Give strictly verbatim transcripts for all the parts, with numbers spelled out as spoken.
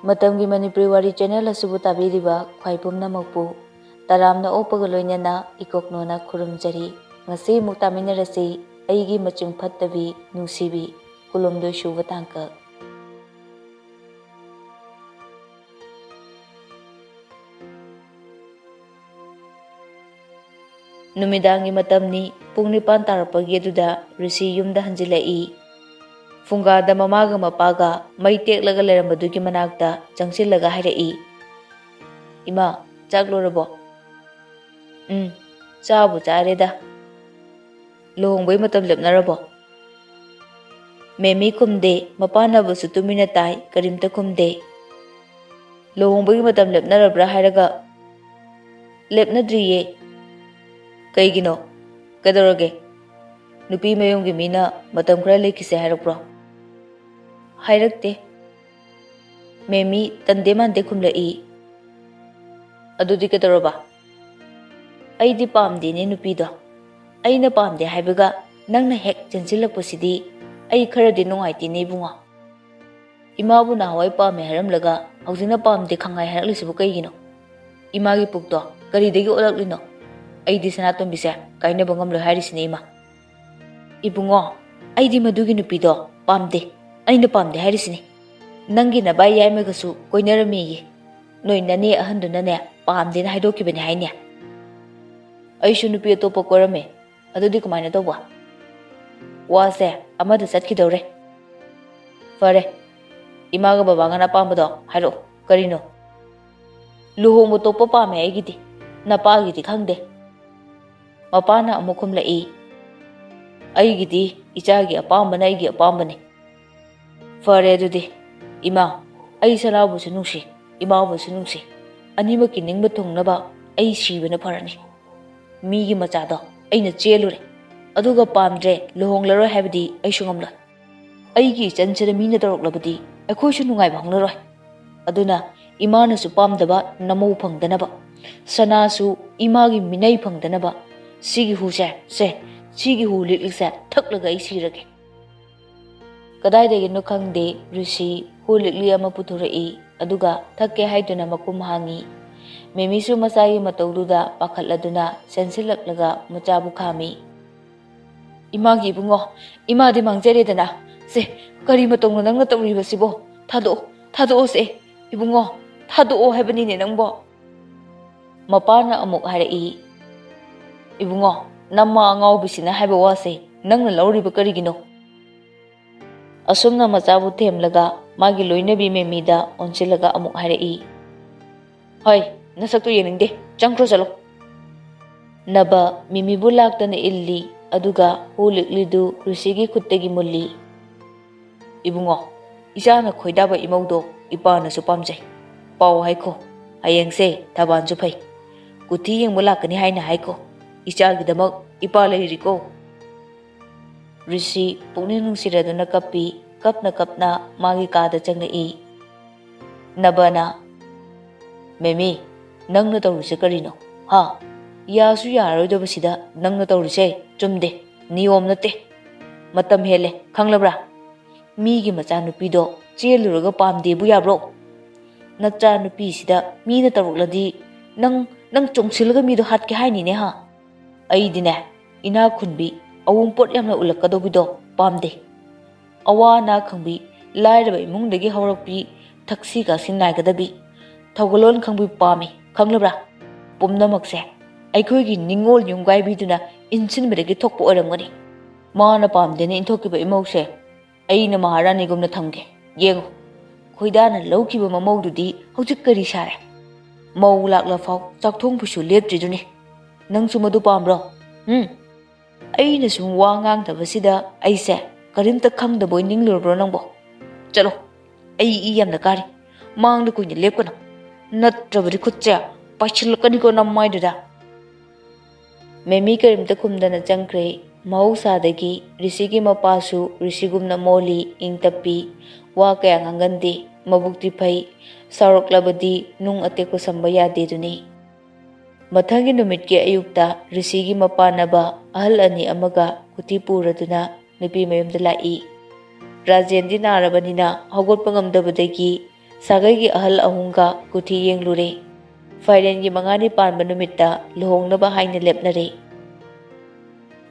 ꯃꯇꯝꯒꯤ ꯃꯅꯤꯄꯨꯔꯤ ꯋꯥꯔꯤ ꯆꯦꯅꯦꯜ ꯑꯁꯤꯕꯨ ꯇꯥꯕꯤꯔꯤꯕ ꯈ꯭ꯋꯥꯏ ꯄꯨꯝꯅꯃꯛꯄꯨ ꯇꯔꯥꯝꯅ ꯑꯣꯛꯄꯒ ꯂꯣꯏꯅꯅ ꯏꯀꯣꯛꯅꯣꯅ ꯈꯨꯔꯨꯝꯖꯔꯤ꯫ ꯉꯁꯤ ꯑꯃꯨꯛ ꯇꯥꯃꯤꯟꯅꯔꯁꯤ, ꯑꯩꯒꯤ ꯃꯆꯤꯡ ꯐꯠꯇꯕꯤ ꯅꯨꯡꯁꯤꯕꯤ, ꯀꯨꯟꯍꯨꯝꯗꯣꯏ ꯁꯨꯕ ꯇꯥꯡꯀꯛ꯫ ꯅꯨꯃꯤꯗꯥꯡꯒꯤ ꯃꯇꯝꯅꯤ꯫ ꯄꯨꯡ ꯅꯤꯄꯥꯟ ꯇꯥꯔꯛꯄꯒꯤ ꯑꯗꯨꯗ ꯔꯤꯁꯤ ꯌꯨꯝꯗ ꯍꯟꯖꯤꯜꯂꯛꯏ꯫ ꯐꯨꯡꯒꯥꯗ ꯃꯃꯥꯒ ꯃꯄꯥꯒ ꯃꯩ ꯇꯦꯛꯂꯒ ꯂꯩꯔꯝꯕꯗꯨꯒꯤ ꯃꯅꯥꯛꯇ ꯆꯪꯁꯤꯜꯂꯒ ꯍꯥꯏꯔꯛꯏ, "ꯏꯃꯥ, ꯆꯥꯛ ꯂꯣꯏꯔꯕꯣ?" "ꯎꯝ, ꯆꯥꯕꯨ ꯆꯥꯔꯦꯗ꯫ ꯂꯨꯍꯣꯡꯕꯩ ꯃꯇꯝ ꯂꯦꯞꯅꯔꯕꯣ?" ꯃꯦꯃꯤ ꯈꯨꯝꯗꯦ, ꯃꯄꯥꯟꯅꯕꯁꯨ ꯇꯨꯃꯤꯟꯅ ꯇꯥꯏ, ꯀꯔꯤꯝꯇ ꯈꯨꯝꯗꯦ꯫ "ꯂꯨꯍꯣꯡꯕꯒꯤ ꯃꯇꯝ ꯂꯦꯞꯅꯔꯕ꯭ꯔꯥ ꯍꯥꯏꯔꯒ?" "ꯂꯦꯞꯅꯗ꯭ꯔꯤꯌꯦ꯫" "ꯀꯩꯒꯤꯅꯣ? ꯀꯩꯗꯧꯔꯒꯦ? ꯅꯨꯄꯤ ꯃꯌꯨꯝꯒꯤ ꯃꯤꯅ ꯃꯇꯝ ꯈꯔ ꯂꯩꯈꯤꯁꯦ ꯍꯥꯏꯔꯛꯄ꯭ꯔꯣ?" "ꯍꯥꯏꯔꯛꯇꯦ꯫" ꯃꯦꯃꯤ ꯇꯟꯗꯦ ꯃꯥꯟꯗꯦ ꯈꯨꯝꯂꯛꯏ꯫ "ꯑꯗꯨꯗꯤ ꯀꯩꯗꯧꯔꯕ?" "ꯑꯩꯗꯤ ꯄꯥꯝꯗꯦꯅꯦ ꯅꯨꯄꯤꯗꯣ꯫ ꯑꯩꯅ ꯄꯥꯝꯗꯦ ꯍꯥꯏꯕꯒ ꯅꯪꯅ ꯍꯦꯛ ꯆꯦꯟꯁꯤꯜꯂꯛꯄꯁꯤꯗꯤ ꯑꯩ ꯈꯔꯗꯤ ꯅꯨꯡꯉꯥꯏꯇꯦꯅꯦ ꯏꯕꯨꯡꯉꯣ꯫ ꯏꯃꯥꯕꯨ ꯅꯍꯥꯟꯋꯥꯏ ꯄꯥꯝꯃꯦ ꯍꯥꯏꯔꯝꯂꯒ ꯍꯧꯖꯤꯛꯅ ꯄꯥꯝꯗꯦ ꯈꯪꯉꯥꯏ ꯍꯥꯏꯔꯛꯂꯤꯁꯤꯕꯨ ꯀꯩꯒꯤꯅꯣ? ꯏꯃꯥꯒꯤ ꯄꯨꯛꯇꯣ ꯀꯔꯤꯗꯒꯤ ꯑꯣꯜꯂꯛꯂꯤꯅꯣ? ꯑꯩꯗꯤ ꯁꯅꯥꯇꯣꯝꯕꯤꯁꯦ ꯀꯥꯏꯅꯕ ꯉꯝꯂꯣꯏ ꯍꯥꯏꯔꯤꯁꯤꯅꯦ ꯏꯃꯥ꯫" "ꯏꯕꯨꯡꯉꯣ, ꯑꯩꯗꯤ ꯃꯗꯨꯒꯤ ꯅꯨꯄꯤꯗꯣ ꯄꯥꯝꯗꯦ꯫ ꯑꯩꯅ ꯄꯥꯝꯗꯦ ꯍꯥꯏꯔꯤꯁꯤꯅꯤ꯫ ꯅꯪꯒꯤ ꯅꯕꯥꯏ ꯌꯥꯏꯃꯒꯁꯨ ꯀꯣꯏꯅꯔꯝꯃꯦꯌꯦ꯫ ꯅꯣꯏ ꯅꯅꯦ ꯑꯍꯟꯗꯨꯅꯅꯦ ꯄꯥꯝꯗꯦꯅ ꯍꯥꯏꯗꯣꯛꯈꯤꯕꯅꯦ ꯍꯥꯏꯅꯦ꯫" "ꯑꯩꯁꯨ ꯅꯨꯄꯤ ꯑꯇꯣꯞꯄ ꯀꯣꯏꯔꯝꯃꯦ꯫ ꯑꯗꯨꯗꯤ ꯀꯃꯥꯏꯅ ꯇꯧꯕ?" "ꯋꯥꯁꯦ ꯑꯃꯗ ꯆꯠꯈꯤꯗꯧꯔꯦ꯫" "ꯐꯔꯦ, ꯏꯃꯥꯒ ꯕꯕꯥꯒꯅ ꯑꯄꯥꯝꯕꯗꯣ ꯍꯥꯏꯔꯛꯑꯣ, ꯀꯔꯤꯅꯣ?" "ꯂꯨꯍꯣꯡꯕ ꯇꯣꯛꯄ ꯄꯥꯝꯃꯦ ꯑꯩꯒꯤꯗꯤ, ꯅꯄꯥꯒꯤꯗꯤ ꯈꯪꯗꯦ꯫" ꯃꯄꯥꯅ ꯑꯃꯨꯛ ꯈꯨꯝꯂꯛꯏ, "ꯑꯩꯒꯤꯗꯤ ꯏꯆꯥꯒꯤ ꯑꯄꯥꯝꯕꯅ ꯑꯩꯒꯤ ꯑꯄꯥꯝꯕꯅꯤ꯫" "ꯐꯔꯦ ꯑꯗꯨꯗꯤ, ꯏꯃꯥ, ꯑꯩ ꯁꯅꯥꯕꯨꯁꯨ ꯅꯨꯡꯁꯤ, ꯏꯃꯥꯕꯨꯁꯨ ꯅꯨꯡꯁꯤ꯫ ꯑꯅꯤꯃꯛꯀꯤ ꯅꯤꯡꯕ ꯊꯨꯡꯅꯕ ꯑꯩ ꯁꯤꯕꯅ ꯐꯔꯅꯤ꯫ ꯃꯤꯒꯤ ꯃꯆꯥꯗꯣ ꯑꯩꯅ ꯆꯦꯜꯂꯨꯔꯦ, ꯑꯗꯨꯒ ꯄꯥꯝꯗ꯭ꯔꯦ, ꯂꯨꯍꯣꯡꯂꯔꯣꯏ ꯍꯥꯏꯕꯗꯤ ꯑꯩꯁꯨ ꯉꯝꯂꯣꯏ꯫ ꯑꯩꯒꯤ ꯏꯆꯟꯁꯤꯗ ꯃꯤꯅ ꯇꯧꯔꯛꯂꯕꯗꯤ ꯑꯩꯈꯣꯏꯁꯨ ꯅꯨꯡꯉꯥꯏꯕ ꯍꯧꯅꯔꯣꯏ꯫ ꯑꯗꯨꯅ ꯏꯃꯥꯅꯁꯨ ꯄꯥꯝꯗꯕ ꯅꯃꯧ ꯐꯪꯗꯅꯕ, ꯁꯅꯥꯁꯨ ꯏꯃꯥꯒꯤ ꯃꯤꯅꯩ ꯐꯪꯗꯅꯕ, ꯁꯤꯒꯤ ꯍꯨꯁꯦ, ꯁꯦ, ꯁꯤꯒꯤ ꯍꯨ ꯂꯤꯛꯂꯤꯁꯦ ꯊꯛꯂꯒ ꯑꯩ ꯁꯤꯔꯒꯦ꯫" ꯀꯗꯥꯏꯗꯒꯤꯅꯣ ꯈꯪꯗꯦ, ꯔꯤꯁꯤ ꯍꯨ ꯂꯤꯛꯂꯤ ꯑꯃ ꯄꯨꯊꯣꯔꯛꯏ꯫ ꯑꯗꯨꯒ ꯊꯛꯀꯦ ꯍꯥꯏꯗꯨꯅ ꯃꯈꯨꯝ ꯍꯥꯡꯉꯤ꯫ ꯃꯦꯃꯤꯁꯨ ꯃꯆꯥꯒꯤ ꯃꯇꯧꯗꯨꯗ ꯄꯥꯈꯠꯂꯗꯨꯅ ꯆꯦꯟꯁꯤꯜꯂꯛꯂꯒ ꯃꯆꯥꯕꯨ ꯈꯥꯝꯃꯤ꯫ "ꯏꯃꯥꯒꯤ ꯏꯕꯨꯡꯉꯣ, ꯏꯃꯥꯗꯤ ꯃꯥꯡꯖꯔꯦꯗꯅ꯫ ꯁꯦ, ꯀꯔꯤ ꯃꯇꯧꯅꯣ ꯅꯪꯅ ꯇꯧꯔꯤꯕꯁꯤꯕꯣ? ꯊꯥꯗꯣꯛꯑꯣ, ꯊꯥꯗꯣꯛꯑꯣ ꯁꯦ꯫ ꯏꯕꯨꯡꯉꯣ, ꯊꯥꯗꯣꯛꯑꯣ ꯍꯥꯏꯕꯅꯤꯅꯦ ꯅꯪꯕꯣ꯫" ꯃꯄꯥꯅ ꯑꯃꯨꯛ ꯍꯥꯏꯔꯛꯏ, "ꯏꯕꯨꯡꯉꯣ, ꯅꯃꯥ ꯑꯉꯥꯎꯕꯤꯁꯤꯅ ꯍꯥꯏꯕ ꯋꯥꯁꯦ ꯅꯪꯅ ꯂꯧꯔꯤꯕ ꯀꯔꯤꯒꯤꯅꯣ?" ꯑꯁꯨꯝꯅ ꯃꯆꯥꯕꯨ ꯊꯦꯝꯂꯒ ꯃꯥꯒꯤ ꯂꯣꯏꯅꯕꯤ ꯃꯦꯃꯤꯗ ꯑꯣꯟꯁꯤꯜꯂꯒ ꯑꯃꯨꯛ ꯍꯥꯏꯔꯛꯏ, "ꯍꯣꯏ, ꯅꯁꯛꯇꯨ ꯌꯦꯡꯅꯤꯡꯗꯦ, ꯆꯪꯈ꯭ꯔꯣ ꯆꯠꯂꯣ꯫" ꯅꯕ ꯃꯤꯃꯤꯕꯨ ꯂꯥꯛꯇꯅ ꯏꯜꯂꯤ, ꯑꯗꯨꯒ ꯍꯨ ꯂꯤꯛꯂꯤꯗꯨ ꯔꯤꯁꯤꯒꯤ ꯈꯨꯠꯇꯒꯤ ꯃꯨꯜꯂꯤ꯫ "ꯏꯕꯨꯡꯉꯣ, ꯏꯆꯥꯅ ꯈꯣꯏꯗꯥꯕ ꯏꯃꯧꯗꯣ ꯏꯄꯥꯅꯁꯨ ꯄꯥꯝꯖꯩ꯫ ꯄꯥꯎ ꯍꯥꯏꯈꯣ, ꯍꯌꯦꯡꯁꯦ ꯊꯕꯥꯟꯁꯨ ꯐꯩ꯫ ꯀꯨꯊꯤ ꯌꯦꯡꯕ ꯂꯥꯛꯀꯅꯤ ꯍꯥꯏꯅ ꯍꯥꯏꯈꯣ꯫ ꯏꯆꯥꯒꯤꯗꯃꯛ ꯏꯄꯥ ꯂꯩꯔꯤꯀꯣ꯫" ꯔꯤꯁꯤ ꯄꯨꯛꯅꯤꯡ ꯅꯨꯡꯁꯤꯔꯗꯨꯅ ꯀꯞꯄꯤ꯫ ꯀꯞꯅ ꯀꯞꯅ ꯃꯥꯒꯤ ꯀꯥꯗ ꯆꯪꯂꯛꯏ꯫ ꯅꯕꯅ, "ꯃꯦꯃꯤ, ꯅꯪꯅ ꯇꯧꯔꯤꯁꯦ ꯀꯔꯤꯅꯣ? ꯍꯥ? ꯌꯥꯁꯨ ꯌꯥꯔꯔꯣꯏꯗꯕꯁꯤꯗ ꯅꯪꯅ ꯇꯧꯔꯤꯁꯦ ꯆꯨꯝꯗꯦ, ꯅꯤꯌꯣꯝ ꯅꯠꯇꯦ꯫ ꯃꯇꯝ ꯍꯦꯜꯂꯦ, ꯈꯪꯂꯕ꯭ꯔꯥ? ꯃꯤꯒꯤ ꯃꯆꯥꯅꯨꯄꯤꯗꯣ ꯆꯦꯜꯂꯨꯔꯒ ꯄꯥꯝꯗꯦꯕꯨ ꯌꯥꯕ꯭ꯔꯣ? ꯅꯆꯥꯅꯨꯄꯤꯁꯤꯗ ꯃꯤꯅ ꯇꯧꯔꯛꯂꯗꯤ ꯅꯪ, ꯅꯪ ꯆꯣꯡꯁꯤꯜꯂꯒ ꯃꯤꯗꯣ ꯍꯥꯠꯀꯦ ꯍꯥꯏꯅꯤꯅꯦ ꯍꯥ? ꯑꯩꯗꯤꯅꯦ, ꯏꯅꯥꯛ ꯈꯨꯟꯕꯤ, ꯑꯋꯨꯡꯄꯣꯠ ꯌꯥꯝꯅ ꯎꯠꯂꯛꯀꯗꯧꯕꯤꯗꯣ ꯄꯥꯝꯗꯦ꯫ ꯑꯋꯥ ꯑꯅꯥ ꯈꯪꯕꯤ, ꯂꯥꯏꯔꯕ ꯏꯃꯨꯡꯗꯒꯤ ꯍꯧꯔꯛꯄꯤ, ꯊꯛꯁꯤ ꯈꯥꯁꯤ ꯅꯥꯏꯒꯗꯕꯤ, ꯊꯧꯒꯜꯂꯣꯟ ꯈꯪꯕꯤ ꯄꯥꯝꯃꯤ, ꯈꯪꯂꯕ꯭ꯔꯥ? ꯄꯨꯝꯅꯃꯛꯁꯦ ꯑꯩꯈꯣꯏꯒꯤ ꯅꯤꯡꯉꯣꯜ ꯌꯨꯝꯒꯥꯏꯕꯤꯗꯨꯅ ꯏꯟꯁꯤꯟꯕꯗꯒꯤ ꯊꯣꯛꯄ ꯑꯣꯏꯔꯝꯒꯅꯤ꯫ ꯃꯥꯅ ꯄꯥꯝꯗꯦꯅ ꯏꯟꯊꯣꯛꯈꯤꯕ ꯏꯃꯧꯁꯦ ꯑꯩꯅ ꯃꯍꯥꯔꯥꯅꯤꯒꯨꯝꯅ ꯊꯝꯒꯦ꯫ ꯌꯦꯡꯉꯨ, ꯈꯣꯏꯗꯥꯅ ꯂꯧꯈꯤꯕ ꯃꯃꯧꯗꯨꯗꯤ ꯍꯧꯖꯤꯛ ꯀꯔꯤ ꯁꯥꯔꯦ? ꯃꯧ ꯂꯥꯛꯂꯐꯥꯎ ꯆꯥꯛꯊꯣꯡ ꯐꯤꯁꯨ ꯂꯦꯞꯇ꯭ꯔꯤꯗꯨꯅꯤ꯫ ꯅꯪꯁꯨ ꯃꯗꯨ ꯄꯥꯝꯕ꯭ꯔꯣ? ꯎꯝ?" ꯑꯩꯅ ꯁꯨꯝ ꯋꯥ ꯉꯥꯡꯗꯕꯁꯤꯗ ꯑꯩꯁꯦ ꯀꯔꯤꯝꯇ ꯈꯪꯗꯕꯣꯏ ꯅꯤꯡꯂꯨꯔꯕ꯭ꯔꯣ ꯅꯪꯕꯣ? ꯆꯠꯂꯣ, ꯑꯩ ꯏ ꯌꯥꯝꯅ ꯀꯥꯔꯤ꯫ ꯃꯥꯡꯗ ꯀꯨꯏꯅ ꯂꯦꯞꯀꯅꯨ, ꯅꯠꯇ꯭ꯔꯕꯗꯤ ꯈꯨꯠꯁꯦ ꯄꯥꯏꯁꯤꯜꯂꯛꯀꯅꯤꯀꯣ ꯅꯃꯥꯏꯗꯨꯗ꯫ ꯃꯦꯃꯤ ꯀꯔꯤꯝꯇ ꯈꯨꯝꯗꯅ ꯆꯪꯈ꯭ꯔꯦ꯫ ꯃꯍꯧꯁꯥꯗꯒꯤ ꯔꯤꯁꯤꯒꯤ ꯃꯄꯥꯁꯨ ꯔꯤꯁꯤꯒꯨꯝꯅ ꯃꯣꯜꯂꯤ, ꯏꯪ ꯇꯞꯄꯤ, ꯋꯥ ꯀꯌꯥ ꯉꯥꯡꯒꯟꯗꯦ, ꯃꯕꯨꯛꯇꯤ ꯐꯩ, ꯁꯥꯎꯔꯛꯂꯕꯗꯤ ꯅꯨꯡ ꯑꯇꯦꯛꯄ ꯁꯝꯕ ꯌꯥꯗꯦꯗꯨꯅꯤ꯫ ꯃꯊꯪꯒꯤ ꯅꯨꯃꯤꯠꯀꯤ ꯑꯌꯨꯛꯇ ꯔꯤꯁꯤꯒꯤ ꯃꯄꯥꯟꯅꯕ ꯑꯍꯜ ꯑꯅꯤ ꯑꯃꯒ ꯀꯨꯊꯤ ꯄꯨꯔꯗꯨꯅ ꯅꯨꯄꯤ ꯃꯌꯨꯝꯗ ꯂꯥꯛꯏ꯫ ꯔꯥꯖꯦꯟꯗꯤ ꯅꯥꯔꯕꯅꯤꯅ ꯍꯧꯒꯠꯄ ꯉꯝꯗꯕꯗꯒꯤ ꯁꯥꯒꯩꯒꯤ ꯑꯍꯜ ꯑꯍꯨꯝꯒ ꯀꯨꯊꯤ ꯌꯦꯡꯂꯨꯔꯦ꯫ ꯐꯥꯏꯔꯦꯟꯒꯤ ꯃꯉꯥꯅꯤ ꯄꯥꯟꯕ ꯅꯨꯃꯤꯠꯇ ꯂꯨꯍꯣꯡꯅꯕ ꯍꯥꯏꯅ ꯂꯦꯞꯅꯔꯦ꯫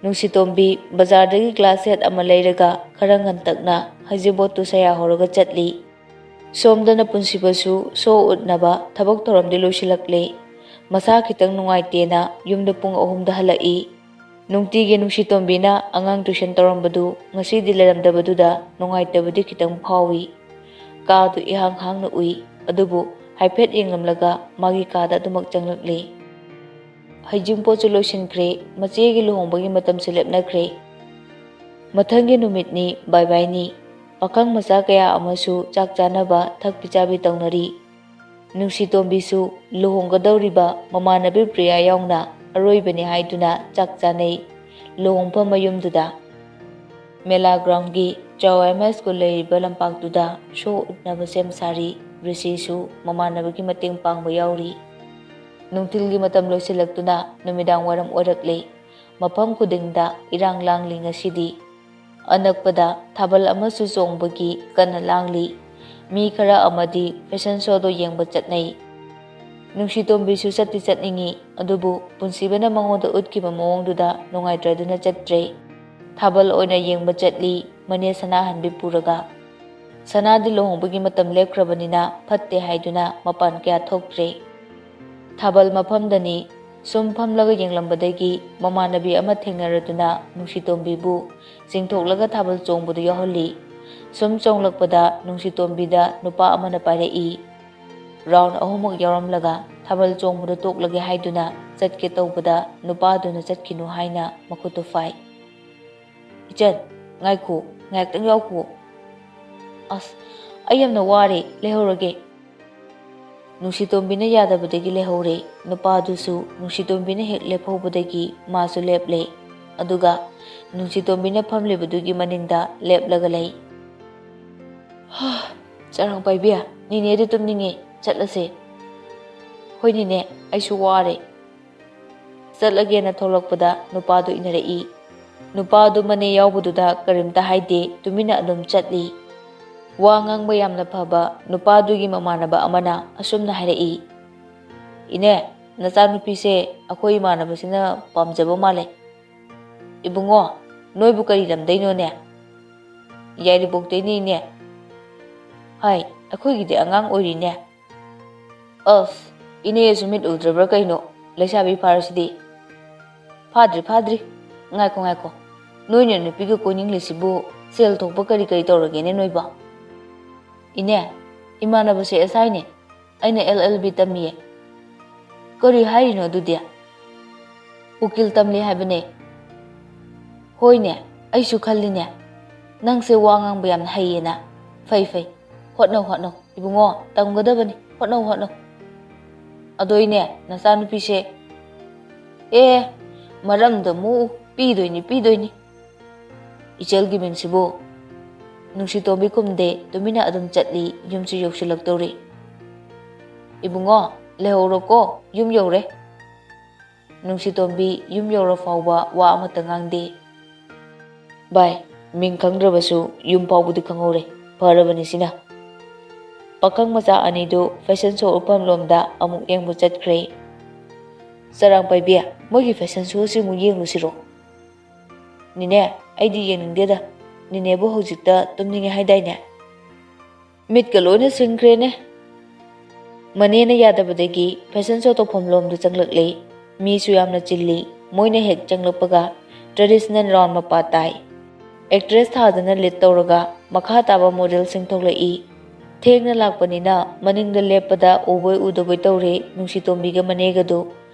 ꯅꯨꯡꯁꯤꯇꯣꯝꯕꯤ ꯕꯖꯥꯔꯗꯒꯤ ꯒ꯭ꯂꯥꯁ ꯁꯦꯠ ꯑꯃ ꯂꯩꯔꯒ ꯈꯔ ꯉꯟꯇꯛꯅ ꯍꯩꯖꯤꯡꯄꯣꯠꯇꯨ ꯁꯌꯥ ꯍꯧꯔꯒ ꯆꯠꯂꯤ꯫ ꯁꯣꯝꯗꯅ ꯄꯨꯟꯁꯤꯕꯁꯨ ꯁꯣ ꯎꯠꯅꯕ ꯊꯕꯛ ꯊꯧꯔꯝꯗꯤ ꯂꯣꯏꯁꯤꯜꯂꯛꯂꯦ꯫ ꯃꯁꯥ ꯈꯤꯇꯪ ꯅꯨꯡꯉꯥꯏꯇꯦꯅ ꯌꯨꯝꯗ ꯄꯨꯡ ꯑꯍꯨꯝꯗ ꯍꯜꯂꯛꯏ꯫ ꯅꯨꯡꯇꯤꯒꯤ ꯅꯨꯡꯁꯤꯇꯣꯝꯕꯤꯅ ꯑꯉꯥꯡ ꯇ꯭ꯌꯨꯁꯟ ꯇꯧꯔꯝꯕꯗꯨ ꯉꯁꯤꯗꯤ ꯂꯩꯔꯝꯗꯕꯗꯨꯗ ꯅꯨꯡꯉꯥꯏꯇꯕꯗꯤ ꯈꯤꯇꯪ ꯐꯥꯎꯏ꯫ ꯀꯥꯗꯨ ꯏꯍꯥꯡ ꯍꯥꯡꯅ ꯎꯏ, ꯑꯗꯨꯕꯨ ꯍꯥꯏꯐꯦꯠ ꯌꯦꯡꯂꯝꯂꯒ ꯃꯥꯒꯤ ꯀꯥꯗ ꯑꯗꯨꯃꯛ ꯆꯪꯂꯛꯂꯦ꯫ ꯍꯩꯖꯤꯡꯄꯣꯠꯁꯨ ꯂꯣꯏꯁꯤꯟꯈ꯭ꯔꯦ, ꯃꯆꯦꯒꯤ ꯂꯨꯍꯣꯡꯕꯒꯤ ꯃꯇꯝꯁꯨ ꯂꯦꯞꯅꯈ꯭ꯔꯦ꯫ ꯃꯊꯪꯒꯤ ꯅꯨꯃꯤꯠꯅꯤ, ꯕꯥꯏ ꯕꯥꯏꯅꯤ꯫ ꯄꯥꯈꯪ ꯃꯆꯥ ꯀꯌꯥ ꯑꯃꯁꯨ ꯆꯥꯛ ꯆꯥꯅꯕ, ꯊꯛꯄꯤ ꯆꯥꯕꯤ ꯇꯧꯅꯔꯤ꯫ ꯅꯨꯡꯁꯤꯇꯣꯝꯕꯤꯁꯨ ꯂꯨꯍꯣꯡꯒꯗꯧꯔꯤꯕ ꯃꯃꯥꯟꯅꯕꯤ ꯄ꯭ꯔꯤꯌꯥ ꯌꯥꯎꯅ ꯑꯔꯣꯏꯕꯅꯤ ꯍꯥꯏꯗꯨꯅ ꯆꯥꯛ ꯆꯥꯅꯩ ꯂꯨꯍꯣꯡꯐꯝ ꯃꯌꯨꯝꯗꯨꯗ꯫ ꯃꯦꯂꯥ ꯒ꯭ꯔꯥꯎꯟꯒꯤ ꯆꯥꯎ ꯑꯦꯝ ꯑꯥꯏ ꯁ꯭ꯀꯨꯜ ꯂꯩꯔꯤꯕ ꯂꯝꯄꯥꯛꯇꯨꯗ ꯁꯣ ꯎꯠꯅꯕ ꯁꯦꯝ ꯁꯥꯔꯤ꯫ ꯔꯤꯁꯤꯁꯨ ꯃꯃꯥꯟꯅꯕꯒꯤ ꯃꯇꯦꯡ ꯄꯥꯡꯕ ꯌꯥꯎꯔꯤ꯫ ꯅꯨꯡꯊꯤꯜꯒꯤ ꯃꯇꯝ ꯂꯣꯏꯁꯤꯜꯂꯛꯇꯨꯅ ꯅꯨꯃꯤꯗꯥꯡ ꯋꯥꯏꯔꯝ ꯑꯣꯏꯔꯛꯂꯦ꯫ ꯃꯐꯝ ꯈꯨꯗꯤꯡꯗ ꯏꯔꯥꯡ ꯂꯥꯡꯂꯤ ꯉꯁꯤꯗꯤ꯫ ꯑꯅꯛꯄꯗ ꯊꯥꯕꯜ ꯑꯃꯁꯨ ꯆꯣꯡꯕꯒꯤ ꯀꯟꯅ ꯂꯥꯡꯂꯤ꯫ ꯃꯤ ꯈꯔ ꯑꯃꯗꯤ ꯐꯦꯁꯟ ꯁꯣꯗꯣ ꯌꯦꯡꯕ ꯆꯠꯅꯩ꯫ ꯅꯨꯡꯁꯤꯇꯣꯝꯕꯤꯁꯨ ꯆꯠꯇꯤ ꯆꯠꯅꯤꯡꯏ, ꯑꯗꯨꯕꯨ ꯄꯨꯟꯁꯤꯕꯅ ꯃꯉꯣꯟꯗ ꯎꯠꯈꯤꯕ ꯃꯑꯣꯡꯗꯨꯗ ꯅꯨꯡꯉꯥꯏꯇ꯭ꯔꯗꯨꯅ ꯆꯠꯇ꯭ꯔꯦ꯫ ꯊꯥꯕꯜ ꯑꯣꯏꯅ ꯌꯦꯡꯕ ꯆꯠꯂꯤ, ꯃꯅꯦ ꯁꯅꯥꯍꯟꯕꯤ ꯄꯨꯔꯒ꯫ ꯁꯅꯥꯗꯤ ꯂꯨꯍꯣꯡꯕꯒꯤ ꯃꯇꯝ ꯂꯦꯞꯈ꯭ꯔꯕꯅꯤꯅ ꯐꯠꯇꯦ ꯍꯥꯏꯗꯨꯅ ꯃꯄꯥꯟ ꯀꯌꯥ ꯊꯣꯛꯇ꯭ꯔꯦ꯫ ꯊꯥꯕꯜ ꯃꯐꯝꯗꯅꯤ꯫ ꯁꯨꯝ ꯐꯝꯂꯒ ꯌꯦꯡꯂꯝꯕꯗꯒꯤ ꯃꯃꯥꯟꯅꯕꯤ ꯑꯃ ꯊꯦꯡꯅꯔꯗꯨꯅ ꯅꯨꯡꯁꯤꯇꯣꯝꯕꯤꯕꯨ ꯆꯤꯡꯊꯣꯛꯂꯒ ꯊꯥꯕꯜ ꯆꯣꯡꯕꯗꯨ ꯌꯥꯎꯍꯜꯂꯤ꯫ ꯁꯨꯝ ꯆꯣꯡꯂꯛꯄꯗ ꯅꯨꯡꯁꯤꯇꯣꯝꯕꯤꯗ ꯅꯨꯄꯥ ꯑꯃꯅ ꯄꯥꯏꯔꯛꯏ꯫ ꯔꯥꯎꯟ ꯑꯍꯨꯝꯃꯨꯛ ꯌꯥꯎꯔꯝꯂꯒ ꯊꯥꯕꯜ ꯆꯣꯡꯕꯗꯨ ꯇꯣꯛꯂꯒꯦ ꯍꯥꯏꯗꯨꯅ ꯆꯠꯀꯦ ꯇꯧꯕꯗ ꯅꯨꯄꯥꯗꯨꯅ ꯆꯠꯈꯤꯅꯨ ꯍꯥꯏꯅ ꯃꯈꯨꯠꯇꯨ ꯐꯥꯏ꯫ "ꯏꯆꯟ, ꯉꯥꯏꯈꯣ, ꯉꯥꯏꯍꯥꯛꯇꯪ ꯌꯥꯎꯈꯣ꯫ ꯑꯁ, ꯑꯩ ꯌꯥꯝꯅ ꯋꯥꯔꯦ, ꯂꯩꯍꯧꯔꯒꯦ꯫" ꯅꯨꯡꯁꯤꯇꯣꯝꯕꯤꯅ ꯌꯥꯗꯕꯗꯒꯤ ꯂꯩꯍꯧꯔꯦ꯫ ꯅꯨꯄꯥꯗꯨꯁꯨ ꯅꯨꯡꯁꯤꯇꯣꯝꯕꯤꯅ ꯍꯦꯛ ꯂꯦꯞꯍꯧꯕꯗꯒꯤ ꯃꯥꯁꯨ ꯂꯦꯞꯂꯦ꯫ ꯑꯗꯨꯒ ꯅꯨꯡꯁꯤꯇꯣꯝꯕꯤꯅ ꯐꯝꯂꯤꯕꯗꯨꯒꯤ ꯃꯅꯤꯡꯗ ꯂꯦꯞꯂꯒ ꯂꯩ꯫ "ꯍꯥ, ꯆꯔꯥꯡ ꯄꯥꯏꯕꯤ, ꯅꯦꯅꯦꯗꯤ ꯇꯨꯝꯅꯤꯡꯉꯦ, ꯆꯠꯂꯁꯦ꯫" "ꯍꯣꯏ ꯅꯦꯅꯦ, ꯑꯩꯁꯨ ꯋꯥꯔꯦ꯫" ꯆꯠꯂꯒꯦꯅ ꯊꯣꯛꯂꯛꯄꯗ ꯅꯨꯄꯥꯗꯨ ꯏꯟꯅꯔꯛꯏ꯫ ꯅꯨꯄꯥꯗꯨ ꯃꯅꯦ ꯌꯥꯎꯕꯗꯨꯗ ꯀꯔꯤꯝꯇ ꯍꯥꯏꯗꯦ, ꯇꯨꯃꯤꯟꯅ ꯑꯗꯨꯝ ꯆꯠꯂꯤ꯫ ꯋꯥ ꯉꯥꯡꯕ ꯌꯥꯝꯅ ꯐꯕ ꯅꯨꯄꯥꯗꯨꯒꯤ ꯃꯃꯥꯟꯅꯕ ꯑꯃꯅ ꯑꯁꯨꯝꯅ ꯍꯥꯏꯔꯛꯏ, "ꯏꯅꯦ, ꯅꯆꯥꯅꯨꯄꯤꯁꯦ ꯑꯩꯈꯣꯏ ꯏꯃꯥꯟꯅꯕꯁꯤꯅ ꯄꯥꯝꯖꯕ ꯃꯥꯜꯂꯦ꯫ ꯏꯕꯨꯡꯉꯣ, ꯅꯣꯏꯕꯨ ꯀꯔꯤ ꯂꯝꯗꯩꯅꯣꯅꯦ?" "ꯌꯥꯏꯔꯤꯄꯣꯛꯇꯩꯅꯦ, ꯏꯅꯦ꯫" "ꯍꯥꯏ, ꯑꯩꯈꯣꯏꯒꯤꯗꯤ ꯑꯉꯥꯡ ꯑꯣꯏꯔꯤꯅꯦ꯫" "ꯑꯁ, ꯏꯅꯦꯁꯨ ꯃꯤꯠ ꯎꯗ꯭ꯔꯕ꯭ꯔꯥ ꯀꯩꯅꯣ? ꯂꯩꯁꯥꯕꯤ ꯐꯥꯔꯁꯤꯗꯤ꯫" "ꯐꯥꯗ꯭ꯔꯤ, ꯐꯥꯗ꯭ꯔꯤ꯫ ꯉꯥꯏꯈꯣ, ꯉꯥꯏꯈꯣ꯫ ꯅꯣꯏꯅ ꯅꯨꯄꯤꯒ ꯀꯣꯏꯅꯤꯡꯂꯤꯁꯤꯕꯨ ꯁꯦꯜ ꯊꯣꯛꯄ ꯀꯔꯤ ꯀꯔꯤ ꯇꯧꯔꯒꯦꯅꯦ ꯅꯣꯏꯕꯣ?" "ꯏꯅꯦ, ꯏꯃꯥꯟꯅꯕꯁꯦ ꯑꯦꯁ ꯑꯥꯏꯅꯦ꯫ ꯑꯩꯅ ꯑꯦꯜ ꯑꯦꯜ ꯕꯤ ꯇꯝꯃꯤꯌꯦ꯫" "ꯀꯔꯤ ꯍꯥꯏꯔꯤꯅꯣ ꯑꯗꯨꯗꯤ?" "ꯎꯀꯤꯜ ꯇꯝꯂꯤ ꯍꯥꯏꯕꯅꯦ꯫" "ꯍꯣꯏꯅꯦ, ꯑꯩꯁꯨ ꯈꯜꯂꯤꯅꯦ, ꯅꯪꯁꯦ ꯋꯥ ꯉꯥꯡꯕ ꯌꯥꯝꯅ ꯍꯩꯌꯦꯅ꯫ ꯐꯩ, ꯐꯩ꯫ ꯍꯣꯠꯅꯧ, ꯍꯣꯠꯅꯧ꯫ ꯏꯕꯨꯡꯉꯣ, ꯇꯝꯒꯗꯕꯅꯤ꯫ ꯍꯣꯠꯅꯧ, ꯍꯣꯠꯅꯧ꯫" "ꯑꯗꯣ ꯏꯅꯦ, ꯅꯆꯥꯅꯨꯄꯤꯁꯦ꯫" "ꯑꯦ, ꯃꯔꯝꯗ ꯑꯃꯨꯛ ꯄꯤꯗꯣꯏꯅꯤ, ꯄꯤꯗꯣꯏꯅꯤ꯫" "ꯏꯆꯜꯒꯤ ꯃꯤꯡꯁꯤꯕꯨ?" ꯅꯨꯡꯁꯤꯇꯣꯝꯕꯤ ꯈꯨꯝꯗꯦ, ꯇꯨꯃꯤꯟꯅ ꯑꯗꯨꯝ ꯆꯠꯂꯤ, ꯌꯨꯝꯁꯨ ꯌꯧꯁꯤꯜꯂꯛꯇꯧꯔꯤ꯫ "ꯏꯕꯨꯡꯉꯣ, ꯂꯩꯍꯧꯔꯣꯀꯣ, ꯌꯨꯝ ꯌꯧꯔꯦ꯫" ꯅꯨꯡꯁꯤꯇꯣꯝꯕꯤ ꯌꯨꯝ ꯌꯧꯔ ꯐꯥꯎꯕ ꯋꯥ ꯑꯃꯠꯇ ꯉꯥꯡꯗꯦ꯫ "ꯚꯥꯏ, ꯃꯤꯡ ꯈꯪꯗ꯭ꯔꯕꯁꯨ ꯌꯨꯝ ꯐꯥꯎꯕꯗꯤ ꯈꯪꯍꯧꯔꯦ꯫ ꯐꯔꯕꯅꯤ ꯁꯤꯅ꯫" ꯄꯥꯈꯪ ꯃꯆꯥ ꯑꯅꯤꯗꯨ ꯐꯦꯁꯟ ꯁꯣ ꯎꯠꯐꯝ ꯂꯣꯝꯗ ꯑꯃꯨꯛ ꯌꯦꯡꯕ ꯆꯠꯈ꯭ꯔꯦ꯫ "ꯆꯔꯥꯡꯄꯥꯏꯕꯤ, ꯃꯣꯏꯒꯤ ꯐꯦꯁꯟ ꯁꯣꯁꯤ ꯑꯃꯨꯛ ꯌꯦꯡꯂꯨꯁꯤꯔꯣ?" "ꯅꯤꯅꯦ, ꯑꯩꯗꯤ ꯌꯦꯡꯅꯤꯡꯗꯦꯗ꯫ ꯅꯤꯅꯦꯕꯨ ꯍꯧꯖꯤꯛꯇ ꯇꯨꯝꯅꯤꯡꯉꯦ ꯍꯥꯏꯗꯥꯏꯅꯦ?" "ꯃꯤꯠꯀ ꯂꯣꯏꯅ ꯁꯤꯡꯈ꯭ꯔꯦꯅꯦ꯫" ꯃꯅꯦꯅ ꯌꯥꯗꯕꯗꯒꯤ ꯐꯦꯁꯟ ꯁꯣ ꯇꯧꯐꯝ ꯂꯣꯝꯗ ꯆꯪꯂꯛꯂꯦ꯫ ꯃꯤꯁꯨ ꯌꯥꯝꯅ ꯆꯤꯜꯂꯤ꯫ ꯃꯣꯏꯅ ꯍꯦꯛ ꯆꯪꯂꯛꯄꯒ ꯇ꯭ꯔꯦꯗꯤꯁꯅꯦꯜ ꯔꯥꯎꯟ ꯃꯄꯥ ꯇꯥꯏ꯫ ꯑꯦꯛꯇ꯭ꯔꯦꯁ ꯊꯥꯖꯅ ꯂꯤꯗ ꯇꯧꯔꯒ ꯃꯈꯥ ꯇꯥꯕ ꯃꯣꯗꯦꯜꯁꯤꯡ ꯊꯣꯛꯂꯛꯏ꯫ ꯊꯦꯡꯅ ꯂꯥꯛꯄꯅꯤꯅ ꯃꯅꯤꯡꯗ ꯂꯦꯞꯄꯗ ꯎꯕꯣꯏ ꯎꯗꯕꯣꯏ ꯇꯧꯔꯦ ꯅꯨꯡꯁꯤꯇꯣꯝꯕꯤꯒ ꯃꯅꯦꯒꯗꯨ꯫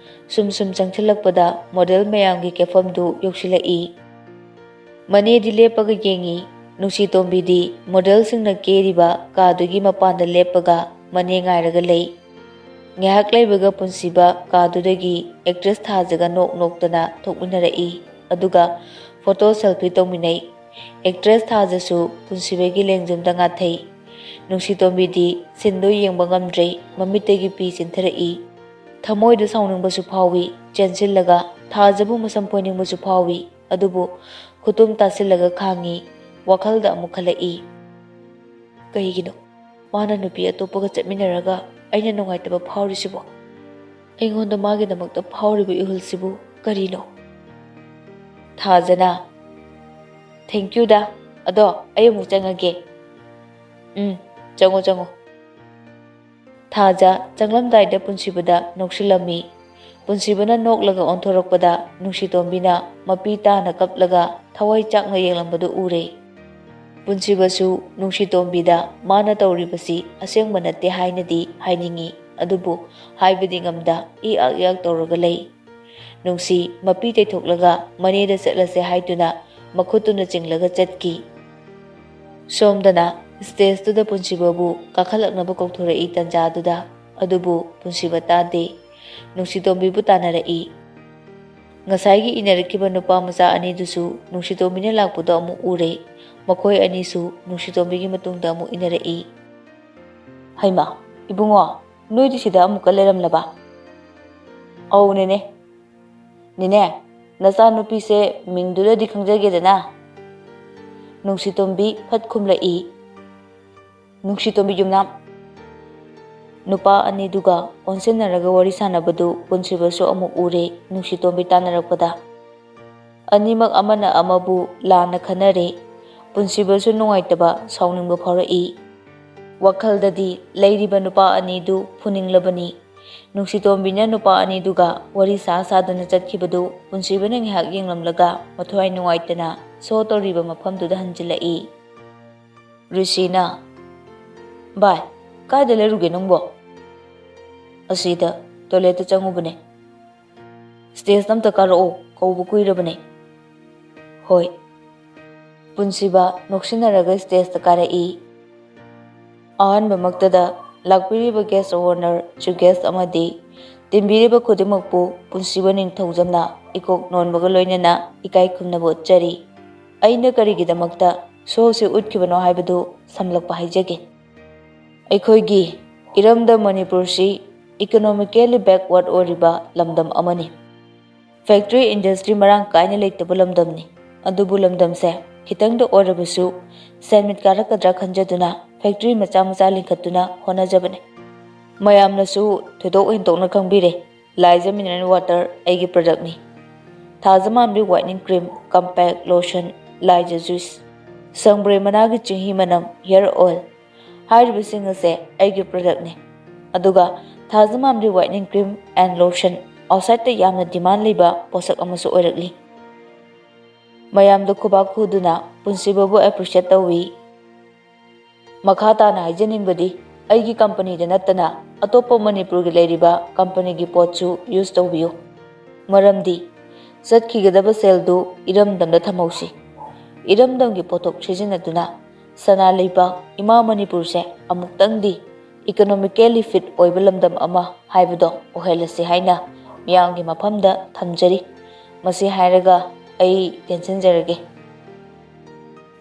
ꯁꯨꯝ ꯁꯨꯝ ꯆꯪꯁꯤꯜꯂꯛꯄꯗ ꯃꯣꯗꯦꯜ ꯃꯌꯥꯝꯒꯤ ꯀꯦꯐꯝꯗꯨ ꯌꯧꯁꯤꯜꯂꯛꯏ꯫ ꯃꯅꯦꯗꯤ ꯂꯦꯞꯄꯒ ꯌꯦꯡꯉꯤ꯫ ꯅꯨꯡꯁꯤꯇꯣꯝꯕꯤꯗꯤ ꯃꯣꯗꯦꯜꯁꯤꯡꯅ ꯀꯦꯔꯤꯕ ꯀꯥꯗꯨꯒꯤ ꯃꯄꯥꯟꯗ ꯂꯦꯞꯄꯒ ꯃꯅꯦ ꯉꯥꯏꯔꯒ ꯂꯩ꯫ ꯉꯥꯏꯍꯥꯛ ꯂꯩꯕꯒ ꯄꯨꯟꯁꯤꯕ ꯀꯥꯗꯨꯗꯒꯤ ꯑꯦꯛꯇ꯭ꯔꯦꯁ ꯊꯥꯖꯒ ꯅꯣꯛ ꯅꯣꯛꯇꯅ ꯊꯣꯛꯃꯤꯟꯅꯔꯛꯏ꯫ ꯑꯗꯨꯒ ꯐꯣꯇꯣ ꯁꯦꯜꯐꯤ ꯇꯧꯃꯤꯟꯅꯩ꯫ ꯑꯦꯛꯇ꯭ꯔꯦꯁ ꯊꯥꯖꯁꯨ ꯄꯨꯟꯁꯤꯕꯒꯤ ꯂꯦꯡꯖꯨꯝꯗ ꯉꯥꯊꯩ꯫ ꯅꯨꯡꯁꯤꯇꯣꯝꯕꯤꯗꯤ ꯁꯤꯟꯗꯨ ꯌꯦꯡꯕ ꯉꯝꯗ꯭ꯔꯦ, ꯃꯃꯤꯠꯇꯒꯤ ꯄꯤ ꯆꯦꯟꯊꯔꯛꯏ꯫ ꯊꯃꯣꯏꯗ ꯁꯥꯎꯅꯤꯡꯕꯁꯨ ꯐꯥꯎꯏ, ꯆꯦꯟꯁꯤꯜꯂꯒ ꯊꯥꯖꯕꯨ ꯃꯁꯝ ꯐꯣꯏꯅꯤꯡꯕꯁꯨ ꯐꯥꯎꯏ꯫ ꯑꯗꯨꯕꯨ ꯈꯨꯇꯨꯝ ꯇꯥꯁꯤꯜꯂꯒ ꯈꯥꯡꯉꯤ꯫ ꯋꯥꯈꯜꯗ ꯑꯃꯨꯛ ꯈꯜꯂꯛꯏ꯫ ꯀꯩꯒꯤꯅꯣ ꯃꯥꯅ ꯅꯨꯄꯤ ꯑꯇꯣꯞꯄꯒ ꯆꯠꯃꯤꯟꯅꯔꯒ ꯑꯩꯅ ꯅꯨꯡꯉꯥꯏꯇꯕ ꯐꯥꯎꯔꯤꯁꯤꯕꯣ? ꯑꯩꯉꯣꯟꯗ ꯃꯥꯒꯤꯗꯃꯛꯇ ꯐꯥꯎꯔꯤꯕ ꯏꯍꯨꯜꯁꯤꯕꯨ ꯀꯔꯤꯅꯣ? ꯊꯥꯖꯅ, "Thank you ꯗ꯫ ꯑꯗꯣ ꯑꯩ ꯑꯃꯨꯛ ꯆꯪꯉꯒꯦ꯫" "ꯎꯝ, ꯆꯪꯉꯣ, ꯆꯪꯉꯣ꯫" ꯊꯥꯖ ꯆꯪꯂꯝꯗꯥꯏꯗ ꯄꯨꯟꯁꯤꯕꯗ ꯅꯣꯛꯁꯤꯜꯂꯝꯃꯤ꯫ ꯄꯨꯟꯁꯤꯕꯅ ꯅꯣꯛꯂꯒ ꯑꯣꯟꯊꯣꯔꯛꯄꯗ ꯅꯨꯡꯁꯤꯇꯣꯝꯕꯤꯅ ꯃꯄꯤ ꯇꯥꯅ ꯀꯞꯂꯒ ꯊꯋꯥꯏ ꯆꯥꯛꯅ ꯌꯦꯡꯂꯝꯕꯗꯨ ꯎꯔꯦ꯫ ꯄꯨꯟꯁꯤꯕꯁꯨ ꯅꯨꯡꯁꯤꯇꯣꯝꯕꯤꯗ ꯃꯥꯅ ꯇꯧꯔꯤꯕꯁꯤ ꯑꯁꯦꯡꯕ ꯅꯠꯇꯦ ꯍꯥꯏꯅꯗꯤ ꯍꯥꯏꯅꯤꯡꯏ, ꯑꯗꯨꯕꯨ ꯍꯥꯏꯕꯗꯤ ꯉꯝꯗ ꯏ ꯑꯛ ꯏ ꯑꯛ ꯇꯧꯔꯒ ꯂꯩ꯫ ꯅꯨꯡꯁꯤ ꯃꯄꯤ ꯇꯩꯊꯣꯛꯂꯒ ꯃꯅꯦꯗ ꯆꯠꯂꯁꯦ ꯍꯥꯏꯗꯨꯅ ꯃꯈꯨꯠꯇꯨꯅ ꯆꯤꯡꯂꯒ ꯆꯠꯈꯤ꯫ ꯁꯣꯝꯗꯅ ꯁ꯭ꯇꯦꯖꯇꯨꯗ ꯄꯨꯟꯁꯤꯕꯕꯨ ꯀꯥꯈꯠꯂꯛꯅꯕ ꯀꯧꯊꯣꯔꯛꯏ ꯇꯟꯖꯥꯗꯨꯗ, ꯑꯗꯨꯕꯨ ꯄꯨꯟꯁꯤꯕ ꯇꯥꯗꯦ꯫ ꯅꯨꯡꯁꯤꯇꯣꯝꯕꯤꯕꯨ ꯇꯥꯟꯅꯔꯛꯏ꯫ ꯉꯁꯥꯏꯒꯤ ꯏꯟꯅꯔꯛꯈꯤꯕ ꯅꯨꯄꯥ ꯃꯆꯥ ꯑꯅꯤꯗꯨꯁꯨ ꯅꯨꯡꯁꯤꯇꯣꯝꯕꯤꯅ ꯂꯥꯛꯄꯗꯣ ꯑꯃꯨꯛ ꯎꯔꯦ꯫ ꯃꯈꯣꯏ ꯑꯅꯤꯁꯨ ꯅꯨꯡꯁꯤꯇꯣꯝꯕꯤꯒꯤ ꯃꯇꯨꯡꯗ ꯑꯃꯨꯛ ꯏꯟꯅꯔꯛꯏ꯫ "ꯍꯩꯃꯥ, ꯏꯕꯨꯡꯉꯣ, ꯅꯣꯏꯗꯤ ꯁꯤꯗ ꯑꯃꯨꯛꯀ ꯂꯩꯔꯝꯂꯕ?" "ꯑꯧ, ꯅꯦꯅꯦ꯫ ꯅꯦꯅꯦ, ꯅꯆꯥꯅꯨꯄꯤꯁꯦ ꯃꯤꯡꯗꯨꯗꯗꯤ ꯈꯪꯖꯒꯦꯗꯅ?" ꯅꯨꯡꯁꯤꯇꯣꯝꯕꯤ ꯐꯠ ꯈꯨꯝꯂꯛꯏ꯫ ꯅꯨꯡꯁꯤꯇꯣꯝꯕꯤ ꯌꯨꯝꯅꯥꯝ꯫ ꯅꯨꯄꯥ ꯑꯅꯤꯗꯨꯒ ꯑꯣꯟꯁꯤꯟꯅꯔꯒ ꯋꯥꯔꯤ ꯁꯥꯟꯅꯕꯗꯨ ꯄꯨꯟꯁꯤꯕꯁꯨ ꯑꯃꯨꯛ ꯎꯔꯦ, ꯅꯨꯡꯁꯤꯇꯣꯝꯕꯤ ꯇꯥꯟꯅꯔꯛꯄꯗ꯫ ꯑꯅꯤꯃꯛ ꯑꯃꯅ ꯑꯃꯕꯨ ꯂꯥꯟꯅ ꯈꯟꯅꯔꯦ꯫ ꯄꯨꯟꯁꯤꯕꯁꯨ ꯅꯨꯡꯉꯥꯏꯇꯕ, ꯁꯥꯎꯅꯤꯡꯕ ꯐꯥꯎꯔꯛꯏ꯫ ꯋꯥꯈꯜꯗꯗꯤ ꯂꯩꯔꯤꯕ ꯅꯨꯄꯥ ꯑꯅꯤꯗꯨ ꯐꯨꯅꯤꯡꯂꯕꯅꯤ꯫ ꯅꯨꯡꯁꯤꯇꯣꯝꯕꯤꯅ ꯅꯨꯄꯥ ꯑꯅꯤꯗꯨꯒ ꯋꯥꯔꯤ ꯁꯥ ꯁꯥꯗꯨꯅ ꯆꯠꯈꯤꯕꯗꯨ ꯄꯨꯟꯁꯤꯕꯅ ꯉꯥꯏꯍꯥꯛ ꯌꯦꯡꯂꯝꯂꯒ ꯃꯊ꯭ꯋꯥꯏ ꯅꯨꯡꯉꯥꯏꯇꯅ ꯁꯣ ꯇꯧꯔꯤꯕ ꯃꯐꯝꯗꯨꯗ ꯍꯟꯖꯤꯜꯂꯛꯏ꯫ ꯔꯨꯁꯤꯅ, "ꯚꯥꯏ, ꯀꯥꯏꯗ ꯂꯩꯔꯨꯒꯦ ꯅꯪꯕꯣ?" "ꯑꯁꯤꯗ ꯇꯣꯏꯂꯦꯠꯇ ꯆꯪꯉꯨꯕꯅꯦ꯫" "ꯁ꯭ꯇꯦꯖꯇ ꯑꯝꯇ ꯀꯥꯔꯛꯑꯣ, ꯀꯧꯕ ꯀꯨꯏꯔꯕꯅꯦ꯫" "ꯍꯣꯏ꯫" ꯄꯨꯟꯁꯤꯕ ꯅꯣꯛꯁꯤꯟꯅꯔꯒ ꯁ꯭ꯇꯦꯖꯇ ꯀꯥꯔꯛꯏ꯫ ꯑꯍꯥꯟꯕꯃꯛꯇꯗ ꯂꯥꯛꯄꯤꯔꯤꯕ ꯒꯦꯁ ꯑꯣꯅꯔ, ꯆꯤꯐ ꯒꯦꯁ ꯑꯃꯗꯤ ꯇꯤꯟꯕꯤꯔꯤꯕ ꯈꯨꯗꯤꯡꯃꯛꯄꯨ ꯄꯨꯟꯁꯤꯕ ꯅꯤꯡꯊꯧꯖꯝꯅ ꯏꯀꯣꯛ ꯅꯣꯟꯕꯒ ꯂꯣꯏꯅꯅ ꯏꯀꯥꯏ ꯈꯨꯝꯅꯕ ꯎꯠꯆꯔꯤ꯫ ꯑꯩꯅ ꯀꯔꯤꯒꯤꯗꯃꯛꯇ ꯁꯣ ꯑꯁꯤ ꯎꯠꯈꯤꯕꯅꯣ ꯍꯥꯏꯕꯗꯨ ꯁꯝꯂꯞꯄ ꯍꯥꯏꯖꯒꯦ꯫ ꯑꯩꯈꯣꯏꯒꯤ ꯏꯔꯝꯗꯝ ꯃꯅꯤꯄꯨꯔꯁꯤ economically backward ꯑꯣꯏꯔꯤꯕ ꯂꯝꯗꯝ ꯑꯃꯅꯤ꯫ ꯐꯦꯛꯇꯔꯤ ꯏꯟꯗꯁꯇ꯭ꯔꯤ ꯃꯔꯥꯡ ꯀꯥꯏꯅ ꯂꯩꯇꯕ ꯂꯝꯗꯝꯅꯤ꯫ ꯑꯗꯨꯕꯨ ꯂꯝꯗꯝꯁꯦ ꯈꯤꯇꯪꯗ ꯑꯣꯏꯔꯕꯁꯨ ꯁꯦꯟꯃꯤꯠ ꯀꯥꯔꯛꯀꯗ꯭ꯔꯥ ꯈꯟꯖꯗꯨꯅ ꯐꯦꯛꯇ꯭ꯔꯤ ꯃꯆꯥ ꯃꯆꯥ ꯂꯤꯡꯈꯠꯇꯨꯅ ꯍꯣꯠꯅꯖꯕꯅꯤ꯫ ꯃꯌꯥꯝꯅꯁꯨ ꯊꯣꯏꯗꯣꯛ ꯍꯦꯟꯗꯣꯛꯅ ꯈꯪꯕꯤꯔꯦ, ꯂꯥꯏꯖ ꯃꯤꯅꯔꯦꯜ ꯋꯥꯇꯔ ꯑꯩꯒꯤ ꯄ꯭ꯔꯗꯛꯅꯤ꯫ ꯊꯥꯖ ꯃꯥꯝꯂꯤ ꯋꯥꯏꯠꯅꯤꯡ ꯀ꯭ꯔꯤꯝ, ꯀꯝꯄꯦꯛ ꯂꯣꯁꯟ, ꯂꯥꯏꯖ ꯖꯨꯏꯁ, ꯁꯪꯕ꯭ꯔꯩ ꯃꯅꯥꯒꯤ ꯆꯤꯡꯍꯤ ꯃꯅꯝ ꯍꯤꯌꯔ ꯑꯣꯏꯜ ꯍꯥꯏꯔꯤꯕꯁꯤꯡ ꯑꯁꯦ ꯑꯩꯒꯤ ꯄ꯭ꯔꯗꯛꯅꯤ꯫ ꯑꯗꯨꯒ ꯊꯥꯖ ꯃꯥꯝꯂꯤ ꯋꯥꯏꯠꯅꯤꯡ ꯀ꯭ꯔꯤꯝ ꯑꯦꯟ ꯂꯣꯁꯟ ꯑꯥꯎꯠꯁꯥꯏꯠꯇ ꯌꯥꯝꯅ ꯗꯤꯃꯥꯟ ꯂꯩꯕ ꯄꯣꯠꯁꯛ ꯑꯃꯁꯨ ꯑꯣꯏꯔꯛꯂꯤ꯫ ꯃꯌꯥꯝꯗ ꯈꯨꯕꯥꯛ ꯈꯨꯗꯨꯅ ꯄꯨꯟꯁꯤꯕꯕꯨ ꯑꯦꯄ꯭ꯔꯤꯁꯤꯌꯦꯠ ꯇꯧꯏ꯫ ꯃꯈꯥ ꯇꯥꯅ ꯍꯥꯏꯖꯅꯤꯡꯕꯗꯤ, ꯑꯩꯒꯤ ꯀꯝꯄꯅꯤꯗ ꯅꯠꯇꯅ ꯑꯇꯣꯞꯄ ꯃꯅꯤꯄꯨꯔꯒꯤ ꯂꯩꯔꯤꯕ ꯀꯝꯄꯅꯤꯒꯤ ꯄꯣꯠꯁꯨ ꯌꯨꯁ ꯇꯧꯕꯤꯌꯨ꯫ ꯃꯔꯝꯗꯤ ꯆꯠꯈꯤꯒꯗꯕ ꯁꯦꯜꯗꯨ ꯏꯔꯝꯗꯝꯗ ꯊꯝꯍꯧꯁꯤ꯫ ꯏꯔꯝꯗꯝꯒꯤ ꯄꯣꯠꯊꯣꯛ ꯁꯤꯖꯤꯟꯅꯗꯨꯅ ꯁꯅꯥ ꯂꯩꯕꯥꯛ ꯏꯃꯥ ꯃꯅꯤꯄꯨꯔꯁꯦ ꯑꯃꯨꯛꯇꯪꯗꯤ ꯏꯀꯣꯅꯣꯃꯤꯀꯦꯜꯂꯤ ꯐꯤꯠ ꯑꯣꯏꯕ ꯂꯝꯗꯝ ꯑꯃ ꯍꯥꯏꯕꯗꯣ ꯑꯣꯏꯍꯜꯂꯁꯤ ꯍꯥꯏꯅ ꯃꯤꯌꯥꯝꯒꯤ ꯃꯐꯝꯗ ꯊꯝꯖꯔꯤ꯫ ꯃꯁꯤ ꯍꯥꯏꯔꯒ ꯑꯩ ꯇꯦꯟꯁꯤꯟꯖꯔꯒꯦ꯫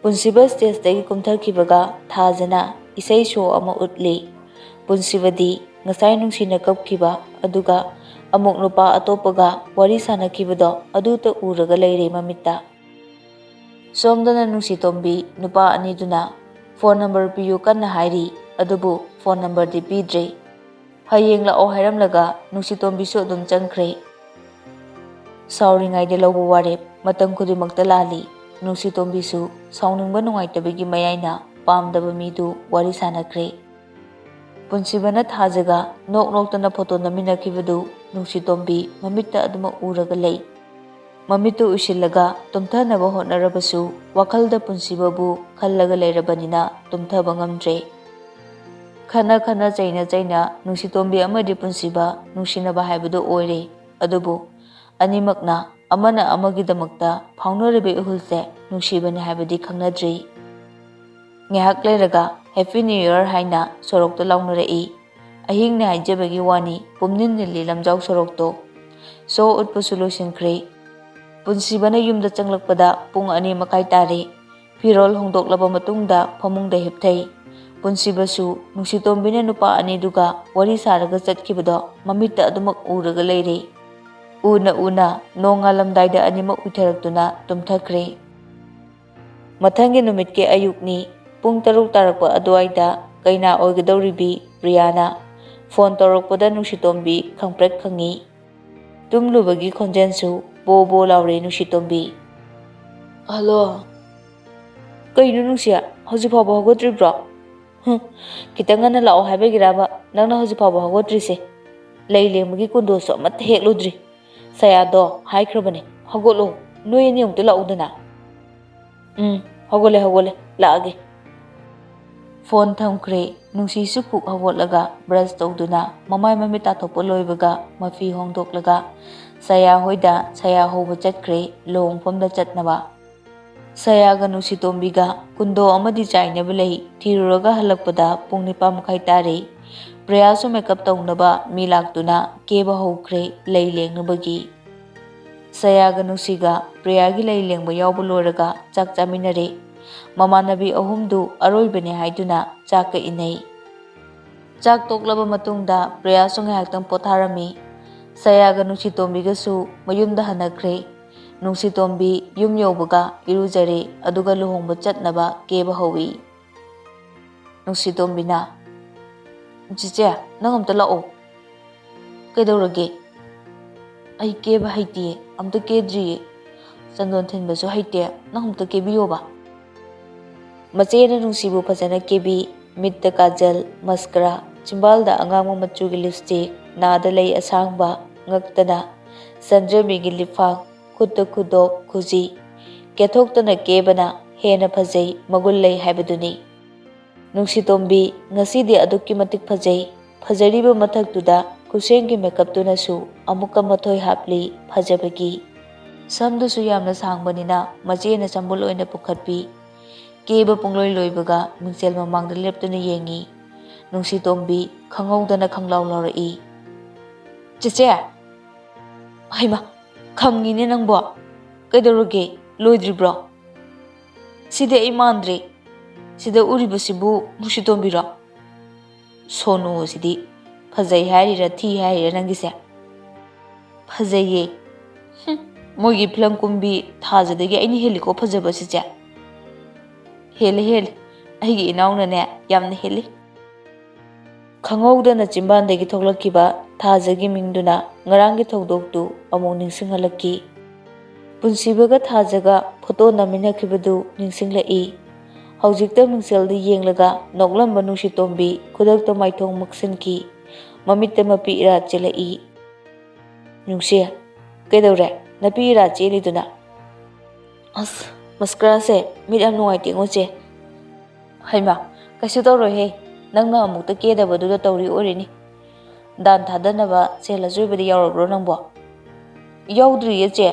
ꯄꯨꯟꯁꯤꯕ ꯁ꯭ꯇꯦꯖꯇꯒꯤ ꯀꯨꯝꯊꯈꯤꯕꯒ ꯊꯥꯖꯅ ꯏꯁꯩ ꯁꯣ ꯑꯃ ꯎꯠꯂꯤ꯫ ꯄꯨꯟꯁꯤꯕꯗꯤ ꯉꯁꯥꯏ ꯅꯨꯡꯁꯤꯅ ꯀꯞꯈꯤꯕ, ꯑꯗꯨꯒ ꯑꯃꯨꯛ ꯅꯨꯄꯥ ꯑꯇꯣꯞꯄꯒ ꯋꯥꯔꯤ ꯁꯥꯟꯅꯈꯤꯕꯗꯣ ꯑꯗꯨꯇ ꯎꯔꯒ ꯂꯩꯔꯦ ꯃꯃꯤꯠꯇ꯫ ꯁꯣꯝꯗꯅ ꯅꯨꯡꯁꯤꯇꯣꯝꯕꯤ ꯅꯨꯄꯥ ꯑꯅꯤꯗꯨꯅ ꯐꯣꯟ ꯅꯝꯕꯔ ꯄꯤꯌꯨ ꯀꯟꯅ ꯍꯥꯏꯔꯤ, ꯑꯗꯨꯕꯨ ꯐꯣꯟ ꯅꯝꯕꯔꯗꯤ ꯄꯤꯗ꯭ꯔꯦ꯫ ꯍꯌꯦꯡ ꯂꯥꯛꯑꯣ ꯍꯥꯏꯔꯝꯂꯒ ꯅꯨꯡꯁꯤꯇꯣꯝꯕꯤꯁꯨ ꯑꯗꯨꯝ ꯆꯪꯈ꯭ꯔꯦ꯫ ꯁꯥꯎꯔꯤꯉꯩꯗ ꯂꯧꯕ ꯋꯥꯔꯦꯞ ꯃꯇꯝ ꯈꯨꯗꯤꯡꯃꯛꯇ ꯂꯥꯜꯂꯤ꯫ ꯅꯨꯡꯁꯤꯇꯣꯝꯕꯤꯁꯨ ꯁꯥꯎꯅꯤꯡꯕ ꯅꯨꯡꯉꯥꯏꯇꯕꯒꯤ ꯃꯌꯥꯏꯅ ꯄꯥꯝꯗꯕ ꯃꯤꯗꯨ ꯋꯥꯔꯤ ꯁꯥꯟꯅꯈ꯭ꯔꯦ꯫ ꯄꯨꯟꯁꯤꯕꯅ ꯊꯥꯖꯒ ꯅꯣꯛ ꯅꯣꯛꯇꯅ ꯐꯣꯇꯣ ꯅꯝꯃꯤꯟꯅꯈꯤꯕꯗꯨ ꯅꯨꯡꯁꯤꯇꯣꯝꯕꯤ ꯃꯃꯤꯠꯇ ꯑꯗꯨꯃꯛ ꯎꯔꯒ ꯂꯩ꯫ ꯃꯃꯤꯠꯇꯨ ꯎꯏꯁꯤꯜꯂꯒ ꯇꯨꯝꯊꯅꯕ ꯍꯣꯠꯅꯔꯕꯁꯨ ꯋꯥꯈꯜꯗ ꯄꯨꯟꯁꯤꯕꯕꯨ ꯈꯜꯂꯒ ꯂꯩꯔꯕꯅꯤꯅ ꯇꯨꯝꯊꯕ ꯉꯝꯗ꯭ꯔꯦ꯫ ꯈꯠꯅ ꯈꯠꯅ ꯆꯩꯅ ꯆꯩꯅ ꯅꯨꯡꯁꯤꯇꯣꯝꯕꯤ ꯑꯃꯗꯤ ꯄꯨꯟꯁꯤꯕ ꯅꯨꯡꯁꯤꯅꯕ ꯍꯥꯏꯕꯗꯨ ꯑꯣꯏꯔꯦ꯫ ꯑꯗꯨꯕꯨ ꯑꯅꯤꯃꯛꯅ ꯑꯃꯅ ꯑꯃꯒꯤꯗꯃꯛꯇ ꯐꯥꯎꯅꯔꯤꯕ ꯏꯍꯨꯜꯁꯦ ꯅꯨꯡꯁꯤꯕꯅꯤ ꯍꯥꯏꯕꯗꯤ ꯈꯪꯅꯗ꯭ꯔꯤ꯫ ꯉꯥꯏꯍꯥꯛ ꯂꯩꯔꯒ "Happy New Year" ꯍꯥꯏꯅ ꯁꯣꯔꯣꯛꯇ ꯂꯥꯎꯅꯔꯛꯏ꯫ ꯑꯍꯤꯡꯅꯦ ꯍꯥꯏꯖꯕꯒꯤ ꯋꯥꯅꯤ, ꯄꯨꯝꯅꯤꯜ ꯅꯤꯜꯂꯤ ꯂꯝꯖꯥꯎ ꯁꯣꯔꯣꯛꯇꯣ꯫ ꯁꯣ ꯎꯠꯄꯁꯨ ꯂꯣꯏꯁꯤꯟꯈ꯭ꯔꯦ꯫ ꯄꯨꯟꯁꯤꯕꯅ ꯌꯨꯝꯗ ꯆꯪꯂꯛꯄꯗ ꯄꯨꯡ ꯑꯅꯤ ꯃꯈꯥꯏ ꯇꯥꯔꯦ꯫ ꯐꯤꯔꯣꯜ ꯍꯣꯡꯗꯣꯛꯂꯕ ꯃꯇꯨꯡꯗ ꯐꯃꯨꯡꯗ ꯍꯤꯞꯊꯩ꯫ ꯄꯨꯟꯁꯤꯕꯁꯨ ꯅꯨꯡꯁꯤꯇꯣꯝꯕꯤꯅ ꯅꯨꯄꯥ ꯑꯅꯤꯗꯨꯒ ꯋꯥꯔꯤ ꯁꯥꯔꯒ ꯆꯠꯈꯤꯕꯗꯣ ꯃꯃꯤꯠꯇ ꯑꯗꯨꯃꯛ ꯎꯔꯒ ꯂꯩꯔꯦ꯫ ꯎꯅ ꯎꯅ ꯅꯣꯡꯉꯥꯜꯂꯝꯗꯥꯏꯗ ꯑꯅꯤꯃꯛ ꯎꯏꯊꯔꯛꯇꯨꯅ ꯇꯨꯝꯊꯈ꯭ꯔꯦ꯫ ꯃꯊꯪꯒꯤ ꯅꯨꯃꯤꯠꯀꯤ ꯑꯌꯨꯛꯅꯤ꯫ ꯄꯨꯡ ꯇꯔꯨꯛ ꯇꯥꯔꯛꯄ ꯑꯗꯨꯋꯥꯏꯗ ꯀꯩꯅꯥ ꯑꯣꯏꯒꯗꯧꯔꯤꯕꯤ ꯄ꯭ꯔꯤꯌꯥꯅ ꯐꯣꯟ ꯇꯧꯔꯛꯄꯗ ꯅꯨꯡꯁꯤꯇꯣꯝꯕꯤ ꯈꯪꯄ꯭ꯔꯦꯛ ꯈꯪꯉꯤ꯫ ꯇꯨꯝꯂꯨꯕꯒꯤ ꯈꯣꯟꯖꯦꯜꯁꯨ ꯕꯣ ꯕꯣ ꯂꯥꯎꯔꯦ ꯅꯨꯡꯁꯤꯇꯣꯝꯕꯤ꯫ "ꯍꯜꯂꯣ꯫ ꯀꯩꯅꯣ ꯅꯨꯡꯁꯤ, ꯍꯧꯖꯤꯛ ꯐꯥꯎꯕ ꯍꯧꯒꯠꯇ꯭ꯔꯤꯕ꯭ꯔꯣ? ꯍꯨꯝ, ꯈꯤꯇꯪ ꯉꯟꯅ ꯂꯥꯛꯑꯣ ꯍꯥꯏꯕꯒꯤꯔꯕ ꯅꯪꯅ ꯍꯧꯖꯤꯛ ꯐꯥꯎꯕ ꯍꯧꯒꯠꯇ꯭ꯔꯤꯁꯦ? ꯂꯩ ꯂꯦꯡꯕꯒꯤ ꯀꯨꯟꯗꯣꯁꯨ ꯑꯃꯠꯇ ꯍꯦꯛꯂꯨꯗ꯭ꯔꯤ꯫ ꯁꯌꯥꯗꯣ ꯍꯥꯏꯈ꯭ꯔꯕꯅꯦ, ꯍꯧꯒꯠꯂꯣ, ꯅꯣꯏ ꯑꯅꯤ ꯑꯃꯨꯛꯇ ꯂꯥꯛꯎꯗꯅ꯫" "ꯎꯝ, ꯍꯧꯒꯠꯂꯦ, ꯍꯧꯒꯠꯂꯦ, ꯂꯥꯛꯑꯒꯦ꯫" ꯐꯣꯟ ꯊꯝꯈ꯭ꯔꯦ꯫ ꯅꯨꯡꯁꯤꯁꯨ ꯐꯨꯛ ꯍꯧꯒꯠꯂꯒ ꯕ꯭ꯔꯁ ꯇꯧꯗꯨꯅ ꯃꯃꯥꯏ ꯃꯃꯤꯠ ꯇꯥꯊꯣꯛꯄ ꯂꯣꯏꯕꯒ ꯃꯐꯤ ꯍꯣꯡꯗꯣꯛꯂꯒ ꯁꯌꯥ ꯍꯣꯏꯗ ꯁꯌꯥ ꯍꯧꯕ ꯆꯠꯈ꯭ꯔꯦ, ꯂꯨꯍꯣꯡꯐꯝꯗ ꯆꯠꯅꯕ꯫ ꯁꯌꯥꯒ ꯅꯨꯡꯁꯤꯇꯣꯝꯕꯤꯒ ꯀꯨꯟꯗꯣ ꯑꯃꯗꯤ ꯆꯥꯏꯅꯕ ꯂꯩ ꯊꯤꯔꯨꯔꯒ ꯍꯜꯂꯛꯄꯗ ꯄꯨꯡ ꯅꯤꯄꯥꯟ ꯃꯈꯥꯏ ꯇꯥꯔꯦ꯫ ꯄ꯭ꯔꯤꯌꯥꯁꯨ ꯃꯦꯀꯞ ꯇꯧꯅꯕ ꯃꯤ ꯂꯥꯛꯇꯨꯅ ꯀꯦꯕ ꯍꯧꯈ꯭ꯔꯦ ꯂꯩ ꯂꯦꯡꯅꯕꯒꯤ꯫ ꯁꯌꯥꯒ ꯅꯨꯡꯁꯤꯒ ꯄ꯭ꯔꯤꯌꯥꯒꯤ ꯂꯩ ꯂꯦꯡꯕ ꯌꯥꯎꯕ ꯂꯣꯏꯔꯒ ꯆꯥꯛ ꯆꯥꯃꯤꯟꯅꯔꯦ꯫ ꯃꯃꯥꯟꯅꯕꯤ ꯑꯍꯨꯝꯗꯨ ꯑꯔꯣꯏꯕꯅꯦ ꯍꯥꯏꯗꯨꯅ ꯆꯥꯛꯀ ꯏꯟꯅꯩ꯫ ꯆꯥꯛ ꯇꯣꯛꯂꯕ ꯃꯇꯨꯡꯗ ꯄ꯭ꯔꯤꯌꯥꯁꯨ ꯉꯥꯏꯍꯥꯛꯇꯪ ꯄꯣꯊꯥꯔꯝꯃꯤ꯫ ꯁꯌꯥꯒ ꯅꯨꯡꯁꯤꯇꯣꯝꯕꯤꯒꯁꯨ ꯃꯌꯨꯝꯗ ꯍꯟꯅꯈ꯭ꯔꯦ꯫ ꯅꯨꯡꯁꯤꯇꯣꯝꯕꯤ ꯌꯨꯝ ꯌꯧꯕꯒ ꯏꯔꯨꯖꯔꯦ, ꯑꯗꯨꯒ ꯂꯨꯍꯣꯡꯕ ꯆꯠꯅꯕ ꯀꯦꯕ ꯍꯧꯏ꯫ ꯅꯨꯡꯁꯤꯇꯣꯝꯕꯤꯅ, "ꯆꯤꯆꯦ, ꯅꯪ ꯑꯝꯇ ꯂꯥꯛꯑꯣ꯫" "ꯀꯩꯗꯧꯔꯒꯦ?" "ꯑꯩ ꯀꯦꯕ ꯍꯩꯇꯤꯌꯦ, ꯑꯝꯇ ꯀꯦꯗ꯭ꯔꯤꯌꯦ꯫ ꯆꯟꯗꯣꯟ ꯊꯤꯟꯕꯁꯨ ꯍꯩꯇꯦ, ꯅꯪ ꯑꯝꯇ ꯀꯦꯕꯤꯌꯣꯕ꯫" ꯃꯆꯦꯅ ꯅꯨꯡꯁꯤꯕꯨ ꯐꯖꯅ ꯀꯦꯕꯤ, ꯃꯤꯠꯇ ꯀꯥꯖꯜ, ꯃꯁꯀꯔꯥ, ꯆꯤꯝꯕꯥꯜꯗ ꯑꯉꯥꯡꯕ ꯃꯆꯨꯒꯤ ꯂꯤꯞꯁꯇꯤꯛ, ꯅꯥꯗ ꯂꯩ ꯑꯁꯥꯡꯕ, ꯉꯛꯇꯅ ꯆꯟꯗ꯭ꯔꯦꯝꯕꯤꯒꯤ ꯂꯤꯞꯐꯥꯡ, ꯈꯨꯠꯇ ꯈꯨꯗꯣꯞ, ꯈꯨꯖꯤ꯫ ꯀꯦꯊꯣꯛꯇꯅ ꯀꯦꯕꯅ ꯍꯦꯟꯅ ꯐꯖꯩ, ꯃꯒꯨꯟ ꯂꯩ ꯍꯥꯏꯕꯗꯨꯅꯤ꯫ ꯅꯨꯡꯁꯤꯇꯣꯝꯕꯤ, ꯉꯁꯤꯗꯤ ꯑꯗꯨꯛꯀꯤ ꯃꯇꯤꯛ ꯐꯖꯩ꯫ ꯐꯖꯔꯤꯕ ꯃꯊꯛꯇꯨꯗ ꯈꯨꯠꯁꯦꯝꯒꯤ ꯃꯦꯀꯞꯇꯨꯅꯁꯨ ꯑꯃꯨꯛꯀ ꯃꯊꯣꯏ ꯍꯥꯞꯂꯤ ꯐꯖꯕꯒꯤ꯫ ꯁꯝꯗꯨꯁꯨ ꯌꯥꯝꯅ ꯁꯥꯡꯕꯅꯤꯅ ꯃꯆꯦꯅ ꯁꯝꯕꯨꯜ ꯑꯣꯏꯅ ꯄꯨꯈꯠꯄꯤ꯫ ꯀꯦꯕ ꯄꯨꯡꯂꯣꯏ ꯂꯣꯏꯕꯒ ꯃꯤꯡꯁꯦꯜ ꯃꯃꯥꯡꯗ ꯂꯦꯞꯇꯨꯅ ꯌꯦꯡꯉꯤ꯫ ꯅꯨꯡꯁꯤꯇꯣꯝꯕꯤ ꯈꯪꯍꯧꯗꯅ ꯈꯪꯂꯥꯎ ꯂꯥꯎꯔꯛꯏ, "ꯆꯦꯆꯦ!" "ꯍꯩꯃ, ꯈꯪꯉꯤꯅꯦ ꯅꯪꯕꯣ꯫ ꯀꯩꯗꯧꯔꯒꯦ? ꯂꯣꯏꯗ꯭ꯔꯤꯕ꯭ꯔꯣ? ꯁꯤꯗꯤ ꯑꯩ ꯃꯥꯟꯗ꯭ꯔꯦ꯫ ꯁꯤꯗ ꯎꯔꯤꯕꯁꯤꯕꯨ ꯅꯨꯡꯁꯤꯇꯣꯝꯕꯤꯔꯣ?" ꯁꯣꯅꯨ ꯑꯁꯤꯗꯤ ꯐꯖꯩ ꯍꯥꯏꯔꯤꯔꯥ ꯊꯤ ꯍꯥꯏꯔꯤꯔꯥ ꯅꯪꯒꯤꯁꯦ? "ꯐꯖꯩꯌꯦ꯫ ꯍꯨꯝ, ꯃꯣꯏꯒꯤ ꯐꯤꯂꯝ ꯀꯨꯝꯕꯤ ꯊꯥꯖꯗꯒꯤ ꯑꯩꯅ ꯍꯦꯜꯂꯤꯀꯣ ꯐꯖꯕ ꯁꯤꯁꯦ꯫" "ꯍꯦꯜꯂꯦ, ꯍꯦꯜꯂꯦ꯫ ꯑꯩꯒꯤ ꯏꯅꯥꯎꯅꯅꯦ ꯌꯥꯝꯅ ꯍꯦꯜꯂꯤ꯫ ꯈꯪꯍꯧꯗꯅ ꯆꯤꯝꯕꯥꯟꯗꯒꯤ ꯊꯣꯛꯂꯛꯈꯤꯕ ꯊꯥꯖꯒꯤ ꯃꯤꯡꯗꯨꯅ ꯉꯔꯥꯡꯒꯤ ꯊꯧꯗꯣꯛꯇꯨ ꯑꯃꯨꯛ ꯅꯤꯡꯁꯤꯡꯍꯜꯂꯛꯈꯤ꯫ ꯄꯨꯟꯁꯤꯕꯒ ꯊꯥꯖꯒ ꯐꯣꯇꯣ ꯅꯝꯃꯤꯟꯅꯈꯤꯕꯗꯨ ꯅꯤꯡꯁꯤꯡꯂꯛꯏ꯫ ꯍꯧꯖꯤꯛꯇ ꯃꯤꯡꯁꯦꯜꯗ ꯌꯦꯡꯂꯒ ꯅꯣꯛꯂꯝꯕ ꯅꯨꯡꯁꯤꯇꯣꯝꯕꯤ ꯈꯨꯗꯛꯇ ꯃꯥꯏꯊꯣꯡ ꯃꯛꯁꯤꯟꯈꯤ꯫ ꯃꯃꯤꯠꯇ ꯃꯄꯤ ꯏꯔꯥ ꯆꯦꯜꯂꯛꯏ꯫ "ꯅꯨꯡꯁꯤ, ꯀꯩꯗꯧꯔꯦ? ꯅꯄꯤ ꯏꯔꯥ ꯆꯦꯜꯂꯤꯗꯨꯅ?" "ꯑꯁ, ꯃꯁꯀꯔꯥꯁꯦ ꯃꯤꯠ ꯌꯥꯝ ꯅꯨꯡꯉꯥꯏꯇꯦꯉꯣ ꯆꯦ꯫" "ꯍꯩꯃꯥ, ꯀꯩꯁꯨ ꯇꯧꯔꯣꯏꯍꯦ, ꯅꯪꯅ ꯑꯃꯨꯛꯇ ꯀꯦꯗꯕꯗꯨꯗ ꯇꯧꯔꯤ ꯑꯣꯏꯔꯤꯅꯤ꯫ ꯗꯥꯟ ꯊꯥꯗꯅꯕ ꯁꯦꯜ ꯑꯆꯣꯏꯕꯗꯤ ꯌꯥꯎꯔꯕ꯭ꯔꯣ ꯅꯪꯕꯣ?" "ꯌꯥꯎꯗ꯭ꯔꯤꯌꯦ ꯆꯦ꯫"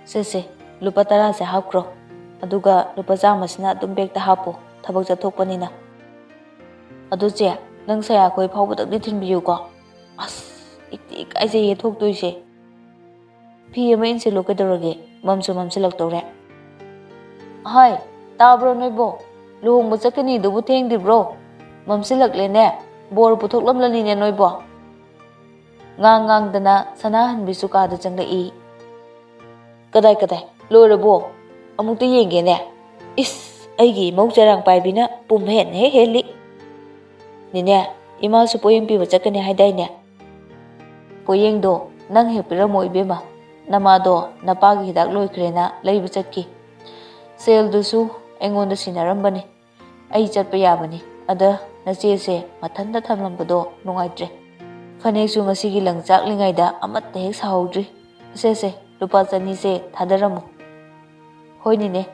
"ꯁꯦ ꯁꯦ, ꯂꯨꯄꯥ ꯇꯔꯥꯁꯦ ꯍꯥꯞꯈ꯭ꯔꯣ, ꯑꯗꯨꯒ ꯂꯨꯄꯥ ꯆꯥꯝꯃꯁꯤꯅ ꯑꯗꯨꯝ ꯕꯦꯛꯇ ꯍꯥꯞꯄꯣ, ꯊꯕꯛ ꯆꯠꯊꯣꯛꯄꯅꯤꯅ꯫ ꯑꯗꯨ ꯆꯦ, ꯅꯪ ꯁꯌꯥꯈꯣꯏ ꯐꯥꯎꯕꯗꯪꯗꯤ ꯊꯤꯟꯕꯤꯌꯨꯀꯣ꯫" "ꯑꯁ, ꯏꯛꯇꯤ ꯏꯀꯥꯏꯖꯩꯌꯦ ꯊꯣꯛꯇꯣꯏꯁꯦ꯫" "ꯐꯤ ꯑꯃ ꯏꯟꯁꯤꯜꯂꯣ ꯀꯩꯗꯧꯔꯒꯦ, ꯃꯝꯁꯨ ꯃꯝꯁꯤꯜꯂꯛꯇꯧꯔꯦ꯫" "ꯍꯥꯏ, ꯇꯥꯕ꯭ꯔꯣ ꯅꯣꯏꯕꯣ? ꯂꯨꯍꯣꯡꯕ ꯆꯠꯀꯅꯤꯗꯨꯕꯨ ꯊꯦꯡꯗ꯭ꯔꯤꯕ꯭ꯔꯣ? ꯃꯝꯁꯤꯜꯂꯛꯂꯦꯅꯦ, ꯕꯣꯔ ꯄꯨꯊꯣꯛꯂꯝꯂꯅꯤꯅꯦ ꯅꯣꯏꯕꯣ꯫" ꯉꯥꯡ ꯉꯥꯡꯗꯅ ꯁꯅꯥꯍꯟꯕꯤꯁꯨ ꯀꯥꯗ ꯆꯪꯂꯛꯏ꯫ "ꯀꯗꯥꯏ, ꯀꯗꯥꯏ, ꯂꯣꯏꯔꯕꯣ? ꯑꯃꯨꯛꯇ ꯌꯦꯡꯒꯦꯅꯦ꯫ ꯏꯁ, ꯑꯩꯒꯤ ꯏꯃꯧ ꯆꯔꯥꯡ ꯄꯥꯏꯕꯤꯅ ꯄꯨꯝ ꯍꯦꯟ ꯍꯦꯛ ꯍꯦꯜꯂꯤ꯫ ꯅꯦꯅꯦ, ꯏꯃꯥꯁꯨ ꯄꯣꯌꯦꯡ ꯄꯤꯕ ꯆꯠꯀꯅꯤ ꯍꯥꯏꯗꯥꯏꯅꯦ?" "ꯄꯣꯌꯦꯡꯗꯣ ꯅꯪ ꯍꯦꯛ ꯄꯤꯔꯝꯃꯣ ꯏꯕꯦꯝꯃ꯫ ꯅꯃꯥꯗꯣ ꯅꯄꯥꯒꯤ ꯍꯤꯗꯥꯛ ꯂꯣꯏꯈ꯭ꯔꯦꯅ ꯂꯩꯕ ꯆꯠꯈꯤ꯫ ꯁꯦꯜꯗꯨꯁꯨ ꯑꯩꯉꯣꯟꯗ ꯁꯤꯟꯅꯔꯝꯕꯅꯤ꯫ ꯑꯩ ꯆꯠꯄ ꯌꯥꯕꯅꯤ꯫ ꯑꯗ ꯅꯆꯦꯁꯦ ꯃꯊꯟꯇ ꯊꯝꯂꯝꯕꯗꯣ ꯅꯨꯡꯉꯥꯏꯇ꯭ꯔꯦ꯫ ꯐꯅꯦꯛꯁꯨ ꯉꯁꯤꯒꯤ ꯂꯪ ꯆꯥꯛꯂꯤꯉꯩꯗ ꯑꯃꯠꯇ ꯍꯦꯛ ꯁꯥꯍꯧꯗ꯭ꯔꯤ꯫ ꯁꯦ ꯁꯦ, ꯂꯨꯄꯥ ꯆꯅꯤꯁꯦ ꯊꯥꯗꯔꯝꯃꯨ꯫" "ꯍꯣꯏ ꯅꯦꯅꯦ꯫"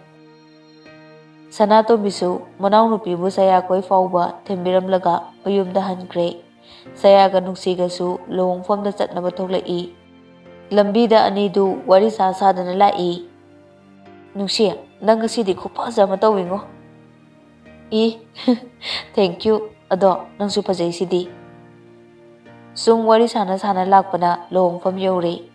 ꯁꯅꯥꯇꯣꯝꯕꯤꯁꯨ ꯃꯅꯥꯎꯅꯨꯄꯤꯕꯨ ꯁꯌꯥꯈꯣꯏ ꯐꯥꯎꯕ ꯊꯤꯟꯕꯤꯔꯝꯂꯒ ꯃꯌꯨꯝꯗ ꯍꯟꯈ꯭ꯔꯦ꯫ ꯁꯌꯥꯒ ꯅꯨꯡꯁꯤꯒꯁꯨ ꯂꯨꯍꯣꯡꯐꯝꯗ ꯆꯠꯅꯕ ꯊꯣꯛꯂꯛꯏ꯫ ꯂꯝꯕꯤꯗ ꯑꯅꯤꯗꯨ ꯋꯥꯔꯤ ꯁꯥ ꯁꯥꯗꯅ ꯂꯥꯛꯏ꯫ "ꯅꯨꯡꯁꯤ, ꯅꯪ ꯉꯁꯤꯗꯤ ꯈꯨꯐꯖ ꯑꯃ ꯇꯧꯏꯉꯣ꯫" "E, thank you꯫ ꯑꯗꯣ ꯅꯪꯁꯨ ꯐꯖꯩꯁꯤꯗꯤ꯫" ꯁꯨꯝ ꯋꯥꯔꯤ ꯁꯥꯟꯅ ꯁꯥꯟꯅ ꯂꯥꯛꯄꯅ ꯂꯨꯍꯣꯡꯐꯝ ꯌꯧꯔꯦ꯫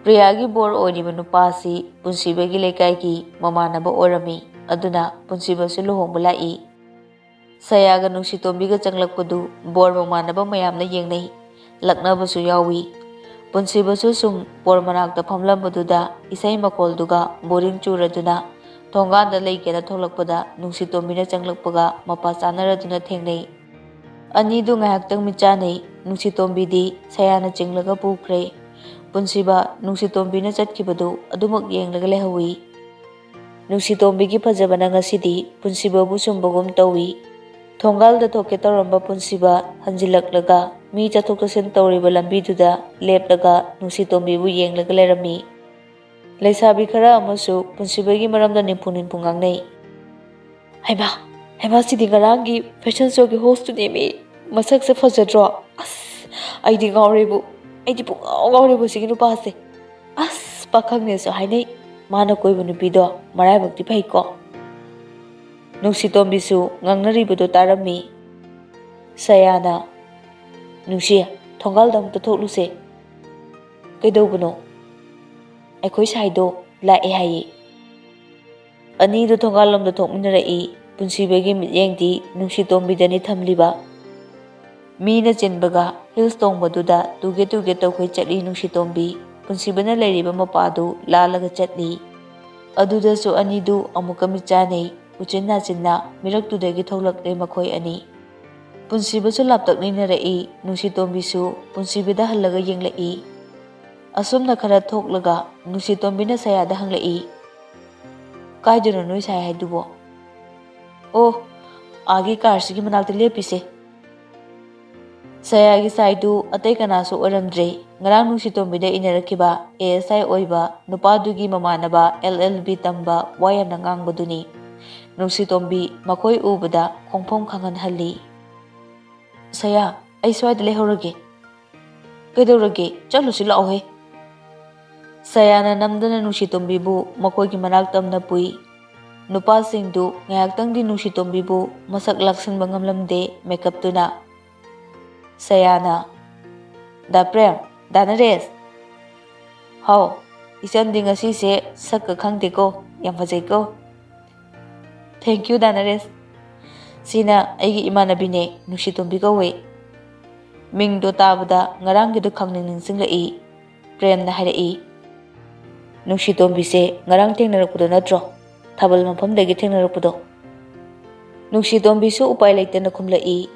ꯄ꯭ꯔꯤꯌꯥꯒꯤ ꯕꯣꯔ ꯑꯣꯏꯔꯤꯕ ꯅꯨꯄꯥꯁꯤ ꯄꯨꯟꯁꯤꯕꯒꯤ ꯂꯩꯀꯥꯏꯒꯤ ꯃꯃꯥꯟꯅꯕ ꯑꯣꯏꯔꯝꯃꯤ꯫ ꯑꯗꯨꯅ ꯄꯨꯟꯁꯤꯕꯁꯨ ꯂꯨꯍꯣꯡꯕ ꯂꯥꯛꯏ꯫ ꯁꯌꯥꯒ ꯅꯨꯡꯁꯤꯇꯣꯝꯕꯤꯒ ꯆꯪꯂꯛꯄꯗꯨ ꯕꯣꯔ ꯃꯃꯥꯟꯅꯕ ꯃꯌꯥꯝꯅ ꯌꯦꯡꯅꯩ, ꯂꯛꯅꯕꯁꯨ ꯌꯥꯎꯏ꯫ ꯄꯨꯟꯁꯤꯕꯁꯨ ꯁꯨꯝ ꯕꯣꯔ ꯃꯅꯥꯛꯇ ꯐꯝꯂꯝꯕꯗꯨꯗ ꯏꯁꯩ ꯃꯈꯣꯜꯗꯨꯒ ꯕꯣꯔꯤꯡ ꯆꯨꯔꯗꯨꯅ ꯊꯣꯡꯒꯥꯟꯗ ꯂꯩꯒꯦꯅ ꯊꯣꯛꯂꯛꯄꯗ ꯅꯨꯡꯁꯤꯇꯣꯝꯕꯤꯅ ꯆꯪꯂꯛꯄꯒ ꯃꯄꯥ ꯆꯥꯅꯔꯗꯨꯅ ꯊꯦꯡꯅꯩ꯫ ꯑꯅꯤꯗꯨ ꯉꯥꯏꯍꯥꯛꯇꯪ ꯃꯤꯠ ꯆꯥꯅꯩ꯫ ꯅꯨꯡꯁꯤꯇꯣꯝꯕꯤꯗꯤ ꯁꯌꯥꯅ ꯆꯤꯡꯂꯒ ꯄꯨꯈ꯭ꯔꯦ꯫ ꯄꯨꯟꯁꯤꯕ ꯅꯨꯡꯁꯤꯇꯣꯝꯕꯤꯅ ꯆꯠꯈꯤꯕꯗꯨ ꯑꯗꯨꯃꯛ ꯌꯦꯡꯂꯒ ꯂꯩꯍꯧꯏ꯫ ꯅꯨꯡꯁꯤꯇꯣꯝꯕꯤꯒꯤ ꯐꯖꯕꯅ ꯉꯁꯤꯗꯤ ꯄꯨꯟꯁꯤꯕꯕꯨ ꯁꯨꯝꯕꯒꯨꯝ ꯇꯧꯏ꯫ ꯊꯣꯡꯒꯥꯜꯗ ꯊꯣꯛꯀꯦ ꯇꯧꯔꯝꯕ ꯄꯨꯟꯁꯤꯕ ꯍꯟꯖꯤꯜꯂꯛꯂꯒ ꯃꯤ ꯆꯠꯊꯣꯛ ꯆꯠꯁꯤꯟ ꯇꯧꯔꯤꯕ ꯂꯝꯕꯤꯗꯨꯗ ꯂꯦꯞꯂꯒ ꯅꯨꯡꯁꯤꯇꯣꯝꯕꯤꯕꯨ ꯌꯦꯡꯂꯒ ꯂꯩꯔꯝꯃꯤ꯫ ꯂꯩꯁꯥꯕꯤ ꯈꯔ ꯑꯃꯁꯨ ꯄꯨꯟꯁꯤꯕꯒꯤ ꯃꯔꯝꯗ ꯅꯤꯝꯐꯨ ꯅꯤꯝꯐꯨ ꯉꯥꯡꯅꯩ꯫ "ꯍꯩꯃꯥ, ꯍꯩꯃꯥ, ꯁꯤꯗꯤ ꯉꯔꯥꯡꯒꯤ ꯐꯦꯁꯟ ꯁꯣꯒꯤ ꯍꯣꯁꯇꯨꯅꯦꯃꯤ꯫ ꯃꯁꯛꯁꯦ ꯐꯖꯗ꯭ꯔꯣ? ꯑꯁ, ꯑꯩꯗꯤ ꯉꯥꯎꯔꯦꯕꯨ, ꯑꯩꯗꯤ ꯄꯨꯡꯉꯥꯎ ꯉꯥꯎꯔꯦꯕꯨ ꯁꯤꯒꯤ ꯅꯨꯄꯥꯁꯦ꯫ ꯑꯁ, ꯄꯥꯈꯪꯅꯦꯁꯨ ꯍꯥꯏꯅꯩ꯫ ꯃꯥꯅ ꯀꯣꯏꯕ ꯅꯨꯄꯤꯗꯣ ꯃꯔꯥꯏꯕꯛꯇꯤ ꯐꯩꯀꯣ꯫" ꯅꯨꯡꯁꯤꯇꯣꯝꯕꯤꯁꯨ ꯉꯥꯡꯅꯔꯤꯕꯗꯨ ꯇꯥꯔꯝꯃꯤ꯫ ꯁꯌꯥꯅ, "ꯅꯨꯡꯁꯤ, ꯊꯣꯡꯒꯥꯜꯗ ꯑꯃꯨꯛꯇ ꯊꯣꯛꯂꯨꯁꯦ꯫" "ꯀꯩꯗꯧꯕꯅꯣ?" "ꯑꯩꯈꯣꯏ ꯁꯥꯏꯗꯣ ꯂꯥꯛꯑꯦ ꯍꯥꯏꯌꯦ꯫" ꯑꯅꯤꯗꯨ ꯊꯣꯡꯒꯥꯜꯂꯣꯝꯗ ꯊꯣꯛꯃꯤꯟꯅꯔꯛꯏ꯫ ꯄꯨꯟꯁꯤꯕꯒꯤ ꯃꯤꯠꯌꯦꯡꯗꯤ ꯅꯨꯡꯁꯤꯇꯣꯝꯕꯤꯗꯅꯤ ꯊꯝꯂꯤꯕ꯫ ꯃꯤꯅ ꯆꯤꯟꯕꯒ ꯍꯤꯜꯁ ꯇꯣꯡꯕꯗꯨꯗ ꯇꯨꯒꯦ ꯇꯨꯒꯦ ꯇꯧꯈꯩ ꯆꯠꯂꯤ ꯅꯨꯡꯁꯤꯇꯣꯝꯕꯤ꯫ ꯄꯨꯟꯁꯤꯕꯅ ꯂꯩꯔꯤꯕ ꯃꯄꯥꯗꯨ ꯂꯥꯜꯂꯒ ꯆꯠꯂꯤ꯫ ꯑꯗꯨꯗꯁꯨ ꯑꯅꯤꯗꯨ ꯑꯃꯨꯛꯀ ꯃꯤꯠ ꯆꯥꯅꯩ꯫ ꯎꯆꯤꯟ ꯅꯥꯆꯤꯟꯅ ꯃꯤꯔꯛꯇꯨꯗꯒꯤ ꯊꯣꯛꯂꯛꯂꯦ ꯃꯈꯣꯏ ꯑꯅꯤ꯫ ꯄꯨꯟꯁꯤꯕꯁꯨ ꯂꯥꯞꯇꯛꯅ ꯏꯟꯅꯔꯛꯏ꯫ ꯅꯨꯡꯁꯤꯇꯣꯝꯕꯤꯁꯨ ꯄꯨꯟꯁꯤꯕꯤꯗ ꯍꯜꯂꯒ ꯌꯦꯡꯂꯛꯏ꯫ ꯑꯁꯨꯝꯅ ꯈꯔ ꯊꯣꯛꯂꯒ ꯅꯨꯡꯁꯤꯇꯣꯝꯕꯤꯅ ꯁꯌꯥꯗ ꯍꯪꯂꯛꯏ, "ꯀꯥꯏꯗꯅꯣ ꯅꯣꯏ ꯁꯥꯏ ꯍꯥꯏꯗꯨꯕꯣ?" "ꯑꯣ, ꯑꯥꯒꯤ ꯀꯥꯔꯁꯤꯒꯤ ꯃꯅꯥꯛꯇ ꯂꯦꯞꯄꯤꯁꯦ꯫" ꯁꯌꯥꯒꯤ ꯁꯥꯏꯗꯨ ꯑꯇꯩ ꯀꯅꯥꯁꯨ ꯑꯣꯏꯔꯝꯗ꯭ꯔꯦ꯫ ꯉꯔꯥꯡ ꯅꯨꯡꯁꯤꯇꯣꯝꯕꯤꯗ ꯏꯟꯅꯔꯛꯈꯤꯕ ꯑꯦ ꯑꯦꯁ ꯑꯥꯏ ꯑꯣꯏꯕ ꯅꯨꯄꯥꯗꯨꯒꯤ ꯃꯃꯥꯟꯅꯕ ꯑꯦꯜ ꯑꯦꯜ ꯕꯤ ꯇꯝꯕ ꯋꯥ ꯌꯥꯝꯅ ꯉꯥꯡꯕꯗꯨꯅꯤ꯫ ꯅꯨꯡꯁꯤꯇꯣꯝꯕꯤ ꯃꯈꯣꯏ ꯎꯕꯗ ꯈꯣꯡꯐꯝ ꯈꯪꯍꯟꯍꯜꯂꯤ꯫ "ꯁꯌꯥ, ꯑꯩ ꯁ꯭ꯋꯥꯏꯗ ꯂꯩꯍꯧꯔꯒꯦ꯫" "ꯀꯩꯗꯧꯔꯒꯦ? ꯆꯠꯂꯨꯁꯤ ꯂꯥꯛꯑꯣꯍꯦ꯫" ꯁꯌꯥꯅ ꯅꯝꯗꯅ ꯅꯨꯡꯁꯤꯇꯣꯝꯕꯤꯕꯨ ꯃꯈꯣꯏꯒꯤ ꯃꯅꯥꯛ ꯇꯝꯅ ꯄꯨꯏ꯫ ꯅꯨꯄꯥꯁꯤꯡꯗꯨ ꯉꯥꯏꯍꯥꯛꯇꯪꯗꯤ ꯅꯨꯡꯁꯤꯇꯣꯝꯕꯤꯕꯨ ꯃꯁꯛ ꯂꯥꯛꯁꯤꯟꯕ ꯉꯝꯂꯝꯗꯦ ꯃꯦꯀꯞꯇꯨꯅ꯫ ꯁꯌꯥꯅ, "ꯗꯥ ꯄ꯭ꯔꯦꯝ, ꯗꯥ ꯅꯔꯦꯁ꯫" "ꯍꯥꯎ, ꯏꯆꯟꯗꯤ ꯉꯁꯤꯁꯦ ꯁꯛꯀ ꯈꯪꯗꯦꯀꯣ, ꯌꯥꯝ ꯐꯖꯩꯀꯣ꯫" "Thank you, ꯗꯥ ꯅꯔꯦꯁ꯫ ꯁꯤꯅ ꯑꯩꯒꯤ ꯏꯃꯥꯟꯅꯕꯤꯅꯦ, ꯅꯨꯡꯁꯤꯇꯣꯝꯕꯤ ꯀꯧꯋꯦ꯫" ꯃꯤꯡꯗꯣ ꯇꯥꯕꯗ ꯉꯔꯥꯡꯒꯤꯗꯣ ꯈꯪꯅꯤꯡ ꯅꯤꯡꯁꯤꯡꯂꯛꯏ꯫ ꯄ꯭ꯔꯦꯝꯅ ꯍꯥꯏꯔꯛꯏ, "ꯅꯨꯡꯁꯤꯇꯣꯝꯕꯤꯁꯦ ꯉꯔꯥꯡ ꯊꯦꯡꯅꯔꯛꯄꯗꯣ ꯅꯠꯇ꯭ꯔꯣ?" ꯊꯥꯕꯜ ꯃꯐꯝꯗꯒꯤ ꯊꯦꯡꯅꯔꯛꯄꯗꯣ꯫ ꯅꯨꯡꯁꯤꯇꯣꯝꯕꯤꯁꯨ ꯎꯄꯥꯏ ꯂꯩꯇꯅ ꯈꯨꯝꯂꯛꯏ,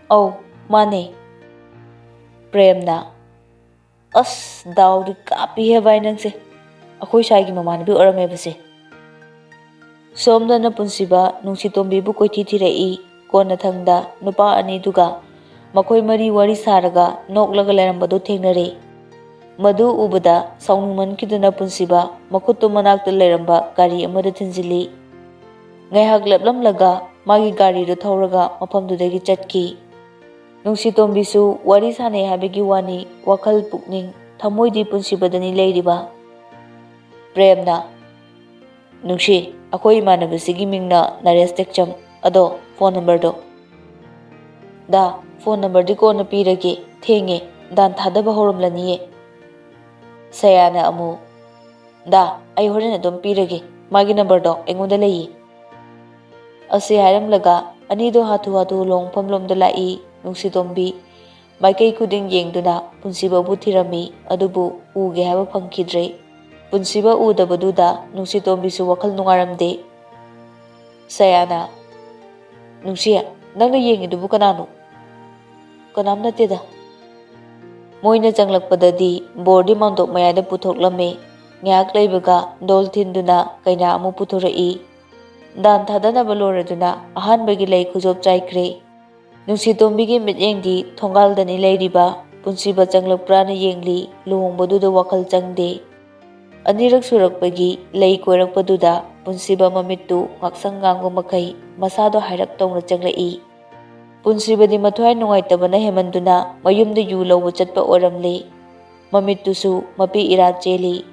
"ꯑꯧ, ꯃꯥꯅꯦ꯫" ꯄ꯭ꯔꯦꯝꯅ, "ꯑꯁ, ꯗꯥꯎꯗꯤ ꯀꯥꯞꯄꯤꯍꯦ ꯚꯥꯏ ꯅꯪꯁꯦ, ꯑꯩꯈꯣꯏ ꯁ꯭ꯋꯥꯏꯒꯤ ꯃꯃꯥꯟꯅꯕꯤ ꯑꯣꯏꯔꯝꯃꯦꯕꯁꯦ꯫" ꯁꯣꯝꯗꯅ ꯄꯨꯟꯁꯤꯕ ꯅꯨꯡꯁꯤꯇꯣꯝꯕꯤꯕꯨ ꯀꯣꯏꯊꯤ ꯊꯤꯔꯛꯏ꯫ ꯀꯣꯟꯅꯊꯪꯗ ꯅꯨꯄꯥ ꯑꯅꯤꯗꯨꯒ ꯃꯈꯣꯏ ꯃꯔꯤ ꯋꯥꯔꯤ ꯁꯥꯔꯒ ꯅꯣꯛꯂꯒ ꯂꯩꯔꯝꯕꯗꯨ ꯊꯦꯡꯅꯔꯦ꯫ ꯃꯗꯨ ꯎꯕꯗ ꯁꯥꯎꯅꯤꯡꯃꯟꯈꯤꯗꯨꯅ ꯄꯨꯟꯁꯤꯕ ꯃꯈꯨꯠꯇꯨ ꯃꯅꯥꯛꯇ ꯂꯩꯔꯝꯕ ꯒꯥꯔꯤ ꯑꯃꯗ ꯊꯤꯟꯖꯤꯜꯂꯤ꯫ ꯉꯥꯏꯍꯥꯛ ꯂꯦꯞꯂꯝꯂꯒ ꯃꯥꯒꯤ ꯒꯥꯔꯤꯗꯨ ꯊꯧꯔꯒ ꯃꯐꯝꯗꯨꯗꯒꯤ ꯆꯠꯈꯤ꯫ ꯅꯨꯡꯁꯤꯇꯣꯝꯕꯤꯁꯨ ꯋꯥꯔꯤ ꯁꯥꯟꯅꯩ ꯍꯥꯏꯕꯒꯤ ꯋꯥꯅꯤ, ꯋꯥꯈꯜ ꯄꯨꯛꯅꯤꯡ ꯊꯃꯣꯏꯗꯤ ꯄꯨꯟꯁꯤꯕꯗꯅꯤ ꯂꯩꯔꯤꯕ꯫ ꯄ꯭ꯔꯦꯝꯅ, "ꯅꯨꯡꯁꯤ, ꯑꯩꯈꯣꯏ ꯏꯃꯥꯟꯅꯕꯁꯤꯒꯤ ꯃꯤꯡꯅ ꯅꯔꯦꯁ ꯇꯦꯛꯆꯝ꯫ ꯑꯗꯣ ꯐꯣꯟ ꯅꯝꯕꯔꯗꯣ?" "ꯗꯥ, ꯐꯣꯟ ꯅꯝꯕꯔꯗꯤ ꯀꯣꯟꯅ ꯄꯤꯔꯒꯦ, ꯊꯦꯡꯉꯦ, ꯗꯥꯟ ꯊꯥꯗꯕ ꯍꯧꯔꯝꯂꯅꯤꯌꯦ꯫" ꯁꯌꯥꯅ ꯑꯃꯨꯛ, "ꯗꯥ, ꯑꯩ ꯍꯣꯔꯦꯟ ꯑꯗꯨꯝ ꯄꯤꯔꯒꯦ, ꯃꯥꯒꯤ ꯅꯝꯕꯔꯗꯣ ꯑꯩꯉꯣꯟꯗ ꯂꯩꯌꯦ꯫" ꯑꯁꯤ ꯍꯥꯏꯔꯝꯂꯒ ꯑꯅꯤꯗꯣ ꯍꯥꯊꯨ ꯍꯥꯊꯨ ꯂꯨꯍꯣꯡꯐꯝꯂꯣꯝꯗ ꯂꯥꯛꯏ꯫ ꯅꯨꯡꯁꯤꯇꯣꯝꯕꯤ ꯃꯥꯏꯀꯩ ꯈꯨꯗꯤꯡ ꯌꯦꯡꯗꯨꯅ ꯄꯨꯟꯁꯤꯕꯕꯨ ꯊꯤꯔꯝꯃꯤ, ꯑꯗꯨꯕꯨ ꯎꯒꯦ ꯍꯥꯏꯕ ꯐꯪꯈꯤꯗ꯭ꯔꯦ꯫ ꯄꯨꯟꯁꯤꯕ ꯎꯗꯕꯗꯨꯗ ꯅꯨꯡꯁꯤꯇꯣꯝꯕꯤꯁꯨ ꯋꯥꯈꯜ ꯅꯨꯡꯉꯥꯏꯔꯝꯗꯦ꯫ ꯁꯌꯥꯅ, "ꯅꯨꯡꯁꯤ, ꯅꯪꯅ ꯌꯦꯡꯉꯤꯗꯨꯕꯨ ꯀꯅꯥꯅꯣ?" "ꯀꯅꯥꯝ ꯅꯠꯇꯦꯗ꯫" ꯃꯣꯏꯅ ꯆꯪꯂꯛꯄꯗꯗꯤ ꯕꯣꯔꯗꯤ ꯃꯥꯡꯗꯣꯞ ꯃꯌꯥꯏꯗ ꯄꯨꯊꯣꯛꯂꯝꯃꯦ꯫ ꯉꯥꯏꯍꯥꯛ ꯂꯩꯕꯒ ꯗꯣꯜ ꯊꯤꯟꯗꯨꯅ ꯀꯩꯅꯥ ꯑꯃꯨꯛ ꯄꯨꯊꯣꯔꯛꯏ꯫ ꯗꯥꯟ ꯊꯥꯗꯅꯕ ꯂꯣꯏꯔꯗꯨꯅ ꯑꯍꯥꯟꯕꯒꯤ ꯂꯩ ꯈꯨꯖꯣꯞ ꯆꯥꯏꯈ꯭ꯔꯦ꯫ ꯅꯨꯡꯁꯤꯇꯣꯝꯕꯤꯒꯤ ꯃꯤꯠꯌꯦꯡꯗꯤ ꯊꯣꯡꯒꯥꯜꯗꯅꯤ ꯂꯩꯔꯤꯕ꯫ ꯄꯨꯟꯁꯤꯕ ꯆꯪꯂꯛꯄ꯭ꯔꯥꯅ ꯌꯦꯡꯂꯤ, ꯂꯨꯍꯣꯡꯕꯗꯨꯗ ꯋꯥꯈꯜ ꯆꯪꯗꯦ꯫ ꯑꯅꯤꯔꯛ ꯁꯨꯔꯛꯄꯒꯤ ꯂꯩ ꯀꯣꯏꯔꯛꯄꯗꯨꯗ ꯄꯨꯟꯁꯤꯕ ꯃꯃꯤꯠꯇꯨ ꯉꯥꯛꯁꯪ ꯉꯥꯡꯕ ꯃꯈꯩ ꯃꯁꯥꯗꯣ ꯍꯥꯏꯔꯞ ꯇꯧꯅ ꯆꯪꯂꯛꯏ꯫ ꯄꯨꯟꯁꯤꯕꯗꯤ ꯃꯊ꯭ꯋꯥꯏ ꯅꯨꯡꯉꯥꯏꯇꯕꯅ ꯍꯦꯃꯟꯗꯨꯅ ꯃꯌꯨꯝꯗ ꯌꯨ ꯂꯧꯕ ꯆꯠꯄ ꯑꯣꯏꯔꯝꯂꯦ꯫ ꯃꯃꯤꯠꯇꯨꯁꯨ ꯃꯄꯤ ꯏꯔꯥ ꯆꯦꯜꯂꯤ꯫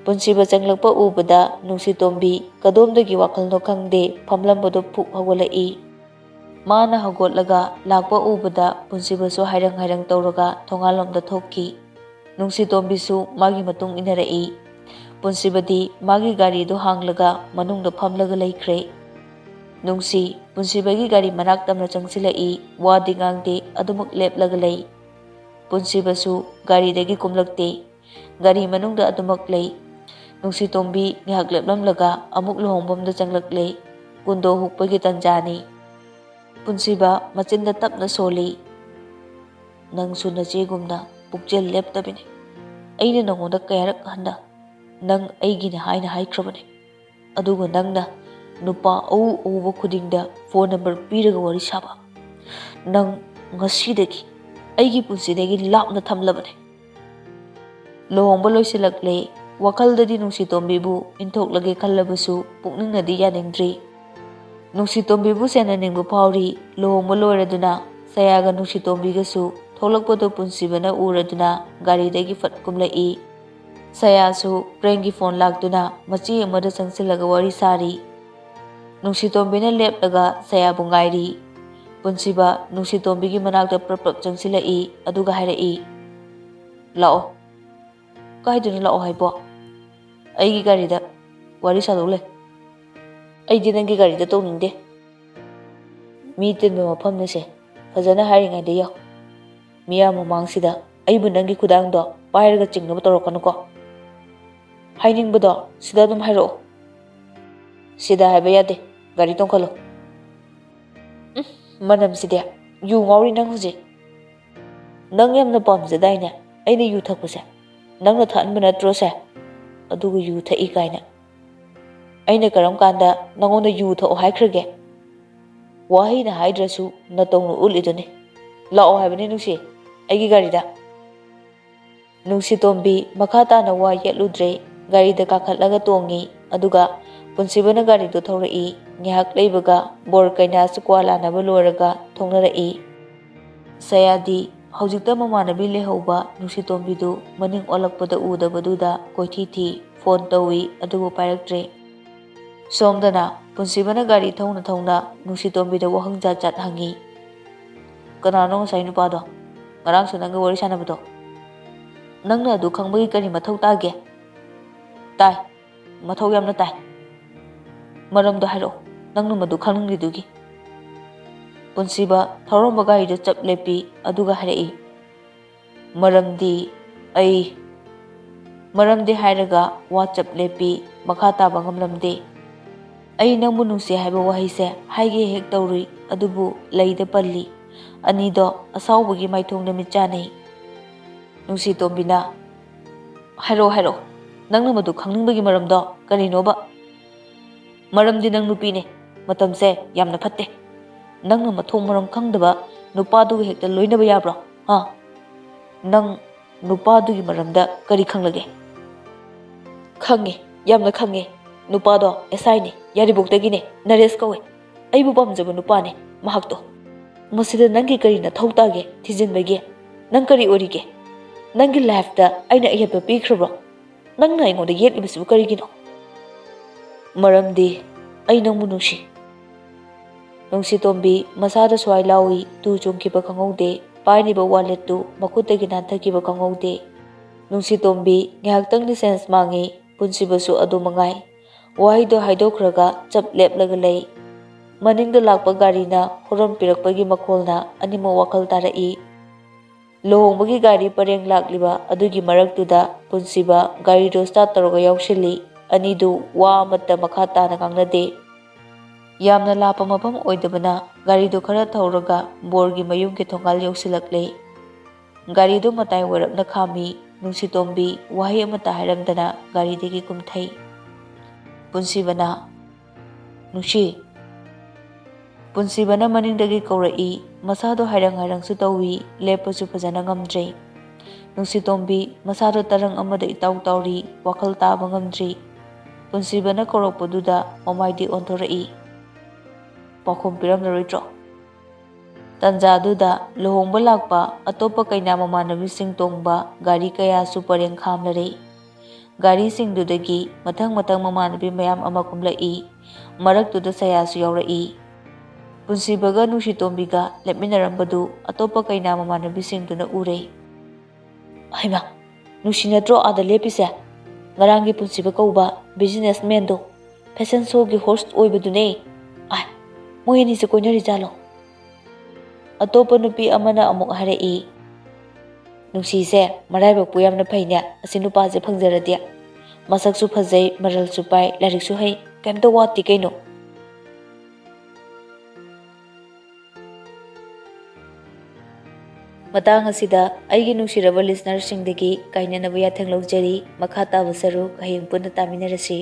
ꯄꯨꯟꯁꯤꯕ ꯆꯪꯂꯛꯄ ꯎꯕꯗ ꯅꯨꯡꯁꯤꯇꯣꯝꯕꯤ ꯀꯗꯣꯝꯗꯒꯤ ꯋꯥꯈꯜꯅꯣ ꯈꯪꯗꯦ ꯐꯝꯂꯝꯕꯗꯨ ꯐꯨꯛ ꯍꯧꯒꯠꯂꯛꯏ꯫ ꯃꯥꯅ ꯍꯧꯒꯠꯂꯒ ꯂꯥꯛꯄ ꯎꯕꯗ ꯄꯨꯟꯁꯤꯕꯁꯨ ꯍꯥꯏꯔꯪ ꯍꯥꯏꯔꯪ ꯇꯧꯔꯒ ꯊꯣꯡꯒꯥꯜꯂꯣꯝꯗ ꯊꯣꯛꯈꯤ꯫ ꯅꯨꯡꯁꯤꯇꯣꯝꯕꯤꯁꯨ ꯃꯥꯒꯤ ꯃꯇꯨꯡ ꯏꯟꯅꯔꯛꯏ꯫ ꯄꯨꯟꯁꯤꯕꯗꯤ ꯃꯥꯒꯤ ꯒꯥꯔꯤꯗꯨ ꯍꯥꯡꯂꯒ ꯃꯅꯨꯡꯗ ꯐꯝꯂꯒ ꯂꯩꯈ꯭ꯔꯦ꯫ ꯅꯨꯡꯁꯤ ꯄꯨꯟꯁꯤꯕꯒꯤ ꯒꯥꯔꯤ ꯃꯅꯥꯛ ꯇꯝꯅ ꯆꯪꯁꯤꯜꯂꯛꯏ꯫ ꯋꯥꯗꯤ ꯉꯥꯡꯗꯦ, ꯑꯗꯨꯃꯛ ꯂꯦꯞꯂꯒ ꯂꯩ꯫ ꯄꯨꯟꯁꯤꯕꯁꯨ ꯒꯥꯔꯤꯗꯒꯤ ꯀꯨꯝꯂꯛꯇꯦ꯫ ꯒꯥꯔꯤ ꯃꯅꯨꯡꯗ ꯑꯗꯨꯃꯛ ꯂꯩ꯫ ꯅꯨꯡꯁꯤꯇꯣꯝꯕꯤ ꯉꯥꯏꯍꯥꯛ ꯂꯦꯞꯂꯝꯂꯒ ꯑꯃꯨꯛ ꯂꯨꯍꯣꯡꯐꯝꯗ ꯆꯪꯂꯛꯂꯦ꯫ ꯀꯨꯟꯗꯣ ꯍꯨꯛꯄꯒꯤ ꯇꯟꯖꯥꯅꯤ꯫ ꯄꯨꯟꯁꯤꯕ ꯃꯆꯤꯟꯗ ꯇꯞꯅ ꯁꯣꯜꯂꯤ꯫ "ꯅꯪꯁꯨ ꯅꯆꯦꯒꯨꯝꯅ ꯄꯨꯛꯆꯦꯜ ꯂꯦꯞꯇꯕꯅꯤ꯫ ꯑꯩꯅ ꯅꯉꯣꯟꯗ ꯀꯌꯥꯔꯛ ꯍꯟꯅ ꯅꯪ ꯑꯩꯒꯤꯅꯤ ꯍꯥꯏꯅ ꯍꯥꯏꯈ꯭ꯔꯕꯅꯤ꯫ ꯑꯗꯨꯒ ꯅꯪꯅ ꯅꯨꯄꯥ ꯑꯎ ꯑꯎꯕ ꯈꯨꯗꯤꯡꯗ ꯐꯣꯟ ꯅꯝꯕꯔ ꯄꯤꯔꯒ ꯋꯥꯔꯤ ꯁꯥꯕ꯫ ꯅꯪ ꯉꯁꯤꯗꯒꯤ ꯑꯩꯒꯤ ꯄꯨꯟꯁꯤꯗꯒꯤ ꯂꯥꯞꯅ ꯊꯝꯂꯕꯅꯤ꯫" ꯂꯨꯍꯣꯡꯕ ꯂꯣꯏꯁꯤꯜꯂꯛꯂꯦ꯫ ꯋꯥꯈꯜꯗꯗꯤ ꯅꯨꯡꯁꯤꯇꯣꯝꯕꯤꯕꯨ ꯏꯟꯊꯣꯛꯂꯒꯦ ꯈꯜꯂꯕꯁꯨ ꯄꯨꯛꯅꯤꯡꯅꯗꯤ ꯌꯥꯅꯤꯡꯗ꯭ꯔꯤ꯫ ꯅꯨꯡꯁꯤꯇꯣꯝꯕꯤꯕꯨ ꯁꯦꯟꯅꯅꯤꯡꯕ ꯐꯥꯎꯔꯤ꯫ ꯂꯨꯍꯣꯡꯕ ꯂꯣꯏꯔꯗꯨꯅ ꯁꯌꯥꯒ ꯅꯨꯡꯁꯤꯇꯣꯝꯕꯤꯒꯁꯨ ꯊꯣꯛꯂꯛꯄꯗꯨ ꯄꯨꯟꯁꯤꯕꯅ ꯎꯔꯗꯨꯅ ꯒꯥꯔꯤꯗꯒꯤ ꯐꯠ ꯀꯨꯝꯂꯛꯏ꯫ ꯁꯌꯥꯁꯨ ꯄ꯭ꯔꯦꯝꯒꯤ ꯐꯣꯟ ꯂꯥꯛꯇꯨꯅ ꯃꯆꯦ ꯑꯃꯗ ꯆꯪꯁꯤꯜꯂꯒ ꯋꯥꯔꯤ ꯁꯥꯔꯤ꯫ ꯅꯨꯡꯁꯤꯇꯣꯝꯕꯤꯅ ꯂꯦꯞꯂꯒ ꯁꯌꯥꯕꯨ ꯉꯥꯏꯔꯤ꯫ ꯄꯨꯟꯁꯤꯕ ꯅꯨꯡꯁꯤꯇꯣꯝꯕꯤꯒꯤ ꯃꯅꯥꯛꯇ ꯄ꯭ꯔꯞ ꯄ꯭ꯔꯞ ꯆꯪꯁꯤꯜꯂꯛꯏ, ꯑꯗꯨꯒ ꯍꯥꯏꯔꯛꯏ, "ꯂꯥꯛꯑꯣ꯫" "ꯀꯥꯏꯗꯅꯣ ꯂꯥꯛꯑꯣ ꯍꯥꯏꯕꯣ?" "ꯑꯩꯒꯤ ꯒꯥꯔꯤꯗ ꯋꯥꯔꯤ ꯁꯥꯗꯧ ꯂꯩ꯫" "ꯑꯩꯗꯤ ꯅꯪꯒꯤ ꯒꯥꯔꯤꯗ ꯇꯧꯅꯤꯡꯗꯦ꯫ ꯃꯤ ꯇꯤꯟꯕ ꯃꯐꯝꯅꯤꯁꯦ, ꯐꯖꯅ ꯍꯥꯏꯔꯤꯉꯩꯗ ꯌꯥꯎ꯫ ꯃꯤꯌꯥꯝ ꯃꯃꯥꯡꯁꯤꯗ ꯑꯩꯕꯨ ꯅꯪꯒꯤ ꯈꯨꯗꯥꯡꯗꯣ ꯄꯥꯏꯔꯒ ꯆꯤꯡꯅꯕ ꯇꯧꯔꯛꯀꯅꯨꯀꯣ꯫ ꯍꯥꯏꯅꯤꯡꯕꯗꯣ ꯁꯤꯗ ꯑꯗꯨꯝ ꯍꯥꯏꯔꯛꯑꯣ꯫" "ꯁꯤꯗ ꯍꯥꯏꯕ ꯌꯥꯗꯦ, ꯒꯥꯔꯤ ꯇꯣꯡꯈꯠꯂꯣ꯫" "ꯎꯝ, ꯃꯅꯝꯁꯤꯗꯤ꯫ ꯌꯨ ꯉꯥꯎꯔꯤ ꯅꯪ ꯍꯧꯖꯤꯛ꯫ ꯅꯪ ꯌꯥꯝꯅ ꯄꯥꯝꯖꯗꯥꯏꯅꯦ ꯑꯩꯅ ꯌꯨ ꯊꯛꯄꯁꯦ? ꯅꯪꯅ ꯊꯛꯍꯟꯕ ꯅꯠꯇ꯭ꯔꯣ ꯁꯦ? ꯑꯗꯨꯒ ꯌꯨ ꯊꯛꯏ ꯀꯥꯏꯅ꯫ ꯑꯩꯅ ꯀꯔꯝ ꯀꯥꯟꯗ ꯅꯉꯣꯟꯗ ꯌꯨ ꯊꯛꯑꯣ ꯍꯥꯏꯈ꯭ꯔꯒꯦ? ꯋꯥꯍꯩꯅ ꯍꯥꯏꯗ꯭ꯔꯁꯨ ꯅꯇꯧꯅ ꯎꯠꯂꯤꯗꯨꯅꯤ꯫ ꯂꯥꯛꯑꯣ ꯍꯥꯏꯕꯅꯤ ꯅꯨꯡꯁꯤ, ꯑꯩꯒꯤ ꯒꯥꯔꯤꯗ꯫" ꯅꯨꯡꯁꯤꯇꯣꯝꯕꯤ ꯃꯈꯥ ꯇꯥꯅ ꯋꯥ ꯌꯦꯠꯂꯨꯗ꯭ꯔꯦ꯫ ꯒꯥꯔꯤꯗ ꯀꯥꯈꯠꯂꯒ ꯇꯣꯡꯉꯤ꯫ ꯑꯗꯨꯒ ꯄꯨꯟꯁꯤꯕꯅ ꯒꯥꯔꯤꯗꯨ ꯊꯧꯔꯛꯏ꯫ ꯉꯥꯏꯍꯥꯛ ꯂꯩꯕꯒ ꯕꯣꯔ ꯀꯩꯅꯥꯁꯨ ꯀ꯭ꯋꯥ ꯂꯥꯟꯅꯕ ꯂꯣꯏꯔꯒ ꯊꯣꯡꯅꯔꯛꯏ꯫ ꯁꯌꯥꯗꯤ ꯍꯧꯖꯤꯛꯇ ꯃꯃꯥꯟꯅꯕꯤ ꯂꯩꯍꯧꯕ ꯅꯨꯡꯁꯤꯇꯣꯝꯕꯤꯗꯨ ꯃꯅꯤꯡ ꯑꯣꯜꯂꯛꯄꯗ ꯎꯗꯕꯗꯨꯗ ꯀꯣꯏꯊꯤ ꯊꯤ꯫ ꯐꯣꯟ ꯇꯧꯏ, ꯑꯗꯨꯕꯨ ꯄꯥꯏꯔꯛꯇ꯭ꯔꯦ꯫ ꯁꯣꯝꯗꯅ ꯄꯨꯟꯁꯤꯕꯅ ꯒꯥꯔꯤ ꯊꯧꯅ ꯊꯧꯅ ꯅꯨꯡꯁꯤꯇꯣꯝꯕꯤꯗ ꯋꯥꯍꯪ ꯖꯥꯠ ꯖꯥꯠ ꯍꯪꯉꯤ꯫ "ꯀꯅꯥꯅꯣ ꯉꯁꯥꯏ ꯅꯨꯄꯥꯗꯣ? ꯉꯔꯥꯡꯁꯨ ꯅꯪꯒ ꯋꯥꯔꯤ ꯁꯥꯟꯅꯕꯗꯣ? ꯅꯪꯅ ꯑꯗꯨ ꯈꯪꯕꯒꯤ ꯀꯔꯤ ꯃꯊꯧ ꯇꯥꯒꯦ?" "ꯇꯥꯏ, ꯃꯊꯧ ꯌꯥꯝꯅ ꯇꯥꯏ꯫" "ꯃꯔꯝꯗꯣ ꯍꯥꯏꯔꯛꯑꯣ, ꯅꯪꯅ ꯃꯗꯨ ꯈꯪꯅꯤꯡꯂꯤꯗꯨꯒꯤ꯫" ꯄꯨꯟꯁꯤꯕ ꯊꯧꯔꯝꯕ ꯒꯥꯔꯤꯗꯨ ꯆꯞ ꯂꯦꯞꯄꯤ, ꯑꯗꯨꯒ ꯍꯥꯏꯔꯛꯏ, "ꯃꯔꯝꯗꯤ ꯑꯩ ꯃꯔꯝꯗꯤ ꯍꯥꯏꯔꯒ ꯋꯥ ꯆꯞ ꯂꯦꯞꯄꯤ, ꯃꯈꯥ ꯇꯥꯕ ꯉꯝꯂꯝꯗꯦ꯫ ꯑꯩ ꯅꯪꯕꯨ ꯅꯨꯡꯁꯤ ꯍꯥꯏꯕ ꯋꯥꯍꯩꯁꯦ ꯍꯥꯏꯒꯦ ꯍꯦꯛ ꯇꯧꯔꯨꯏ, ꯑꯗꯨꯕꯨ ꯂꯩꯗ ꯄꯜꯂꯤ꯫ ꯑꯅꯤꯗꯣ ꯑꯁꯥꯎꯕꯒꯤ ꯃꯥꯏꯊꯣꯡꯗ ꯃꯤꯠ ꯆꯥꯟꯅꯩ꯫ ꯅꯨꯡꯁꯤ ꯇꯣꯝꯕꯤꯅ, "ꯍꯥꯏꯔꯛꯑꯣ, ꯍꯥꯏꯔꯛꯑꯣ, ꯅꯪꯅ ꯃꯗꯨ ꯈꯪꯅꯤꯡꯕꯒꯤ ꯃꯔꯝꯗꯣ ꯀꯔꯤꯅꯣꯕ?" "ꯃꯔꯝꯗꯤ ꯅꯪ ꯅꯨꯄꯤꯅꯦ, ꯃꯇꯝꯁꯦ ꯌꯥꯝꯅ ꯐꯠꯇꯦ꯫ ꯅꯪꯅ ꯃꯊꯣꯡ ꯃꯔꯝ ꯈꯪꯗꯕ ꯅꯨꯄꯥꯗꯨꯒ ꯍꯦꯛꯇ ꯂꯣꯏꯅꯕ ꯌꯥꯕ꯭ꯔꯣ? ꯍꯥ? ꯅꯪ ꯅꯨꯄꯥꯗꯨꯒꯤ ꯃꯔꯝꯗ ꯀꯔꯤ ꯈꯪꯂꯒꯦ?" "ꯈꯪꯉꯦ, ꯌꯥꯝꯅ ꯈꯪꯉꯦ꯫ ꯅꯨꯄꯥꯗꯣ ꯑꯦꯁ ꯑꯥꯏꯅꯦ, ꯌꯥꯏꯔꯤꯄꯣꯛꯇꯒꯤꯅꯦ, ꯅꯔꯦꯁ ꯀꯧꯋꯦ꯫ ꯑꯩꯕꯨ ꯄꯥꯝꯖꯕ ꯅꯨꯄꯥꯅꯦ ꯃꯍꯥꯛꯇꯣ꯫ ꯃꯁꯤꯗ ꯅꯪꯒꯤ ꯀꯔꯤ ꯅꯊꯧ ꯇꯥꯒꯦ ꯊꯤꯖꯤꯟꯕꯒꯤ? ꯅꯪ ꯀꯔꯤ ꯑꯣꯏꯔꯤꯒꯦ? ꯅꯪꯒꯤ ꯂꯥꯏꯐꯇ ꯑꯩꯅ ꯑꯌꯦꯠꯄ ꯄꯤꯈ꯭ꯔꯕ꯭ꯔꯣ? ꯅꯪꯅ ꯑꯩꯉꯣꯟꯗ ꯌꯦꯠꯂꯤꯕꯁꯤꯕꯨ ꯀꯔꯤꯒꯤꯅꯣ?" "ꯃꯔꯝꯗꯤ ꯑꯩ ꯅꯪꯕꯨ ꯅꯨꯡꯁꯤ꯫" ꯅꯨꯡꯁꯤꯇꯣꯝꯕꯤ ꯃꯁꯥꯗ ꯁ꯭ꯋꯥꯏ ꯂꯥꯎꯏ, ꯇꯨ ꯆꯣꯡꯈꯤꯕ ꯈꯪꯍꯧꯗꯦ, ꯄꯥꯏꯔꯤꯕ ꯋꯥꯂꯦꯠꯇꯨ ꯃꯈꯨꯠꯇꯒꯤ ꯅꯥꯟꯊꯈꯤꯕ ꯈꯪꯍꯧꯗꯦ꯫ ꯅꯨꯡꯁꯤꯇꯣꯝꯕꯤ ꯉꯥꯏꯍꯥꯛꯇꯪꯗꯤ ꯁꯦꯟꯁ ꯃꯥꯡꯉꯤ, ꯄꯨꯟꯁꯤꯕꯁꯨ ꯑꯗꯨ ꯃꯉꯥꯏ꯫ ꯋꯥꯍꯩꯗꯣ ꯍꯥꯏꯗꯣꯛꯈ꯭ꯔꯒ ꯆꯞ ꯂꯦꯞꯂꯒ ꯂꯩ꯫ ꯃꯅꯤꯡꯗ ꯂꯥꯛꯄ ꯒꯥꯔꯤꯅ ꯍꯣꯔꯣꯟ ꯄꯤꯔꯛꯄꯒꯤ ꯃꯈꯣꯜꯅ ꯑꯅꯤꯃꯛ ꯋꯥꯈꯜ ꯇꯥꯔꯛꯏ꯫ ꯂꯨꯍꯣꯡꯕꯒꯤ ꯒꯥꯔꯤ ꯄꯔꯦꯡ ꯂꯥꯛꯂꯤꯕ ꯑꯗꯨꯒꯤ ꯃꯔꯛꯇꯨꯗ ꯄꯨꯟꯁꯤꯕ ꯒꯥꯔꯤꯗꯨ ꯁ꯭ꯇꯥꯔꯠ ꯇꯧꯔꯒ ꯌꯥꯎꯁꯤꯜꯂꯤ꯫ ꯑꯅꯤꯗꯨ ꯋꯥ ꯑꯃꯠꯇ ꯃꯈꯥ ꯇꯥꯅ ꯉꯥꯡꯅꯗꯦ꯫ ꯌꯥꯝꯅ ꯂꯥꯞꯄ ꯃꯐꯝ ꯑꯣꯏꯗꯕꯅ ꯒꯥꯔꯤꯗꯨ ꯈꯔ ꯊꯧꯔꯒ ꯕꯣꯔꯒꯤ ꯃꯌꯨꯝꯒꯤ ꯊꯣꯡꯒꯥꯜ ꯌꯧꯁꯤꯜꯂꯛꯂꯦ꯫ ꯒꯥꯔꯤꯗꯨ ꯃꯇꯥꯏ ꯑꯣꯏꯔꯞꯅ ꯈꯥꯝꯃꯤ꯫ ꯅꯨꯡꯁꯤꯇꯣꯝꯕꯤ ꯋꯥꯍꯩ ꯑꯃꯠꯇ ꯍꯥꯏꯔꯝꯗꯅ ꯒꯥꯔꯤꯗꯒꯤ ꯀꯨꯝꯊꯩ꯫ ꯄꯨꯟꯁꯤꯕꯅ, "ꯅꯨꯡꯁꯤ!" ꯄꯨꯟꯁꯤꯕꯅ ꯃꯅꯤꯡꯗꯒꯤ ꯀꯧꯔꯛꯏ꯫ ꯃꯁꯥꯗꯣ ꯍꯥꯏꯔꯪ ꯍꯥꯏꯔꯪꯁꯨ ꯇꯧꯏ, ꯂꯦꯞꯄꯁꯨ ꯐꯖꯅ ꯉꯝꯗ꯭ꯔꯦ꯫ ꯅꯨꯡꯁꯤꯇꯣꯝꯕꯤ ꯃꯁꯥꯗꯣ ꯇꯔꯪ ꯑꯃꯗ ꯏꯇꯥꯎ ꯇꯥꯎꯔꯤ, ꯋꯥꯈꯜ ꯇꯥꯕ ꯉꯝꯗ꯭ꯔꯤ꯫ ꯄꯨꯟꯁꯤꯕꯅ ꯀꯧꯔꯛꯄꯗꯨꯗ ꯃꯃꯥꯏꯗꯤ ꯑꯣꯟꯊꯣꯔꯛꯏ꯫ ꯄꯥꯎꯈꯨꯝ ꯄꯤꯔꯝꯂꯔꯣꯏꯗ꯭ꯔꯣ? ꯇꯟꯖꯥꯗꯨꯗ ꯂꯨꯍꯣꯡꯕ ꯂꯥꯛꯄ ꯑꯇꯣꯞꯄ ꯀꯩꯅꯥ ꯃꯃꯥꯟꯅꯕꯤꯁꯤꯡ ꯇꯣꯡꯕ ꯒꯥꯔꯤ ꯀꯌꯥꯁꯨ ꯄꯔꯦꯡ ꯈꯥꯝꯂꯔꯦ꯫ ꯒꯥꯔꯤꯁꯤꯡꯗꯨꯗꯒꯤ ꯃꯊꯪ ꯃꯊꯪ ꯃꯃꯥꯟꯅꯕꯤ ꯃꯌꯥꯝ ꯑꯃ ꯀꯨꯝꯂꯛꯏ꯫ ꯃꯔꯛꯇꯨꯗ ꯁꯌꯥꯁꯨ ꯌꯥꯎꯔꯛꯏ꯫ ꯄꯨꯟꯁꯤꯕꯒ ꯅꯨꯡꯁꯤꯇꯣꯝꯕꯤꯒ ꯂꯦꯞꯃꯤꯟꯅꯔꯝꯕꯗꯨ ꯑꯇꯣꯞꯄ ꯀꯩꯅꯥ ꯃꯃꯥꯟꯅꯕꯤꯁꯤꯡꯗꯨꯅ ꯎꯔꯦ꯫ "ꯍꯩꯃꯥ, ꯅꯨꯡꯁꯤ ꯅꯠꯇ꯭ꯔꯣ ꯑꯥꯗ ꯂꯦꯞꯄꯤꯁꯦ? ꯉꯔꯥꯡꯒꯤ ꯄꯨꯟꯁꯤꯕ ꯀꯧꯕ ꯕꯤꯖꯤꯅꯦꯁ ꯃꯦꯟꯗꯣ, ꯐꯦꯁꯟ ꯁꯣꯒꯤ ꯍꯣꯁ ꯑꯣꯏꯕꯗꯨꯅꯦ꯫ ꯑꯥꯏ, ꯃꯣꯏ ꯑꯅꯤꯁꯦ ꯀꯣꯏꯅꯔꯤꯖꯥꯠꯂꯣ?" ꯑꯇꯣꯞꯄ ꯅꯨꯄꯤ ꯑꯃꯅ ꯑꯃꯨꯛ ꯍꯥꯏꯔꯛꯏ꯫ ꯅꯨꯡꯁꯤꯁꯦ ꯃꯔꯥꯏꯕꯛꯄꯨ ꯌꯥꯝꯅ ꯐꯩꯅꯦ, ꯑꯁꯤ ꯅꯨꯄꯥꯁꯦ ꯐꯪꯖꯔꯗꯤ꯫ ꯃꯁꯛꯁꯨ ꯐꯖꯩ, ꯃꯔꯜꯁꯨ ꯄꯥꯏ, ꯂꯥꯏꯔꯤꯛꯁꯨ ꯍꯩ, ꯀꯩꯝꯇ ꯋꯥꯠꯇꯦ ꯀꯩꯅꯣ꯫ ꯃꯇꯥꯡ ꯑꯁꯤꯗ ꯑꯩꯒꯤ ꯅꯨꯡꯁꯤꯔꯕ listenerꯁꯤꯡꯗꯒꯤ ꯀꯥꯏꯅꯅꯕ ꯌꯥꯊꯪ ꯂꯧꯖꯔꯤ꯫ ꯃꯈꯥ ꯇꯥꯕ ꯁꯔꯨꯛ ꯍꯌꯦꯡ ꯄꯨꯟꯅ ꯇꯥꯃꯤꯟꯅꯔꯁꯤ꯫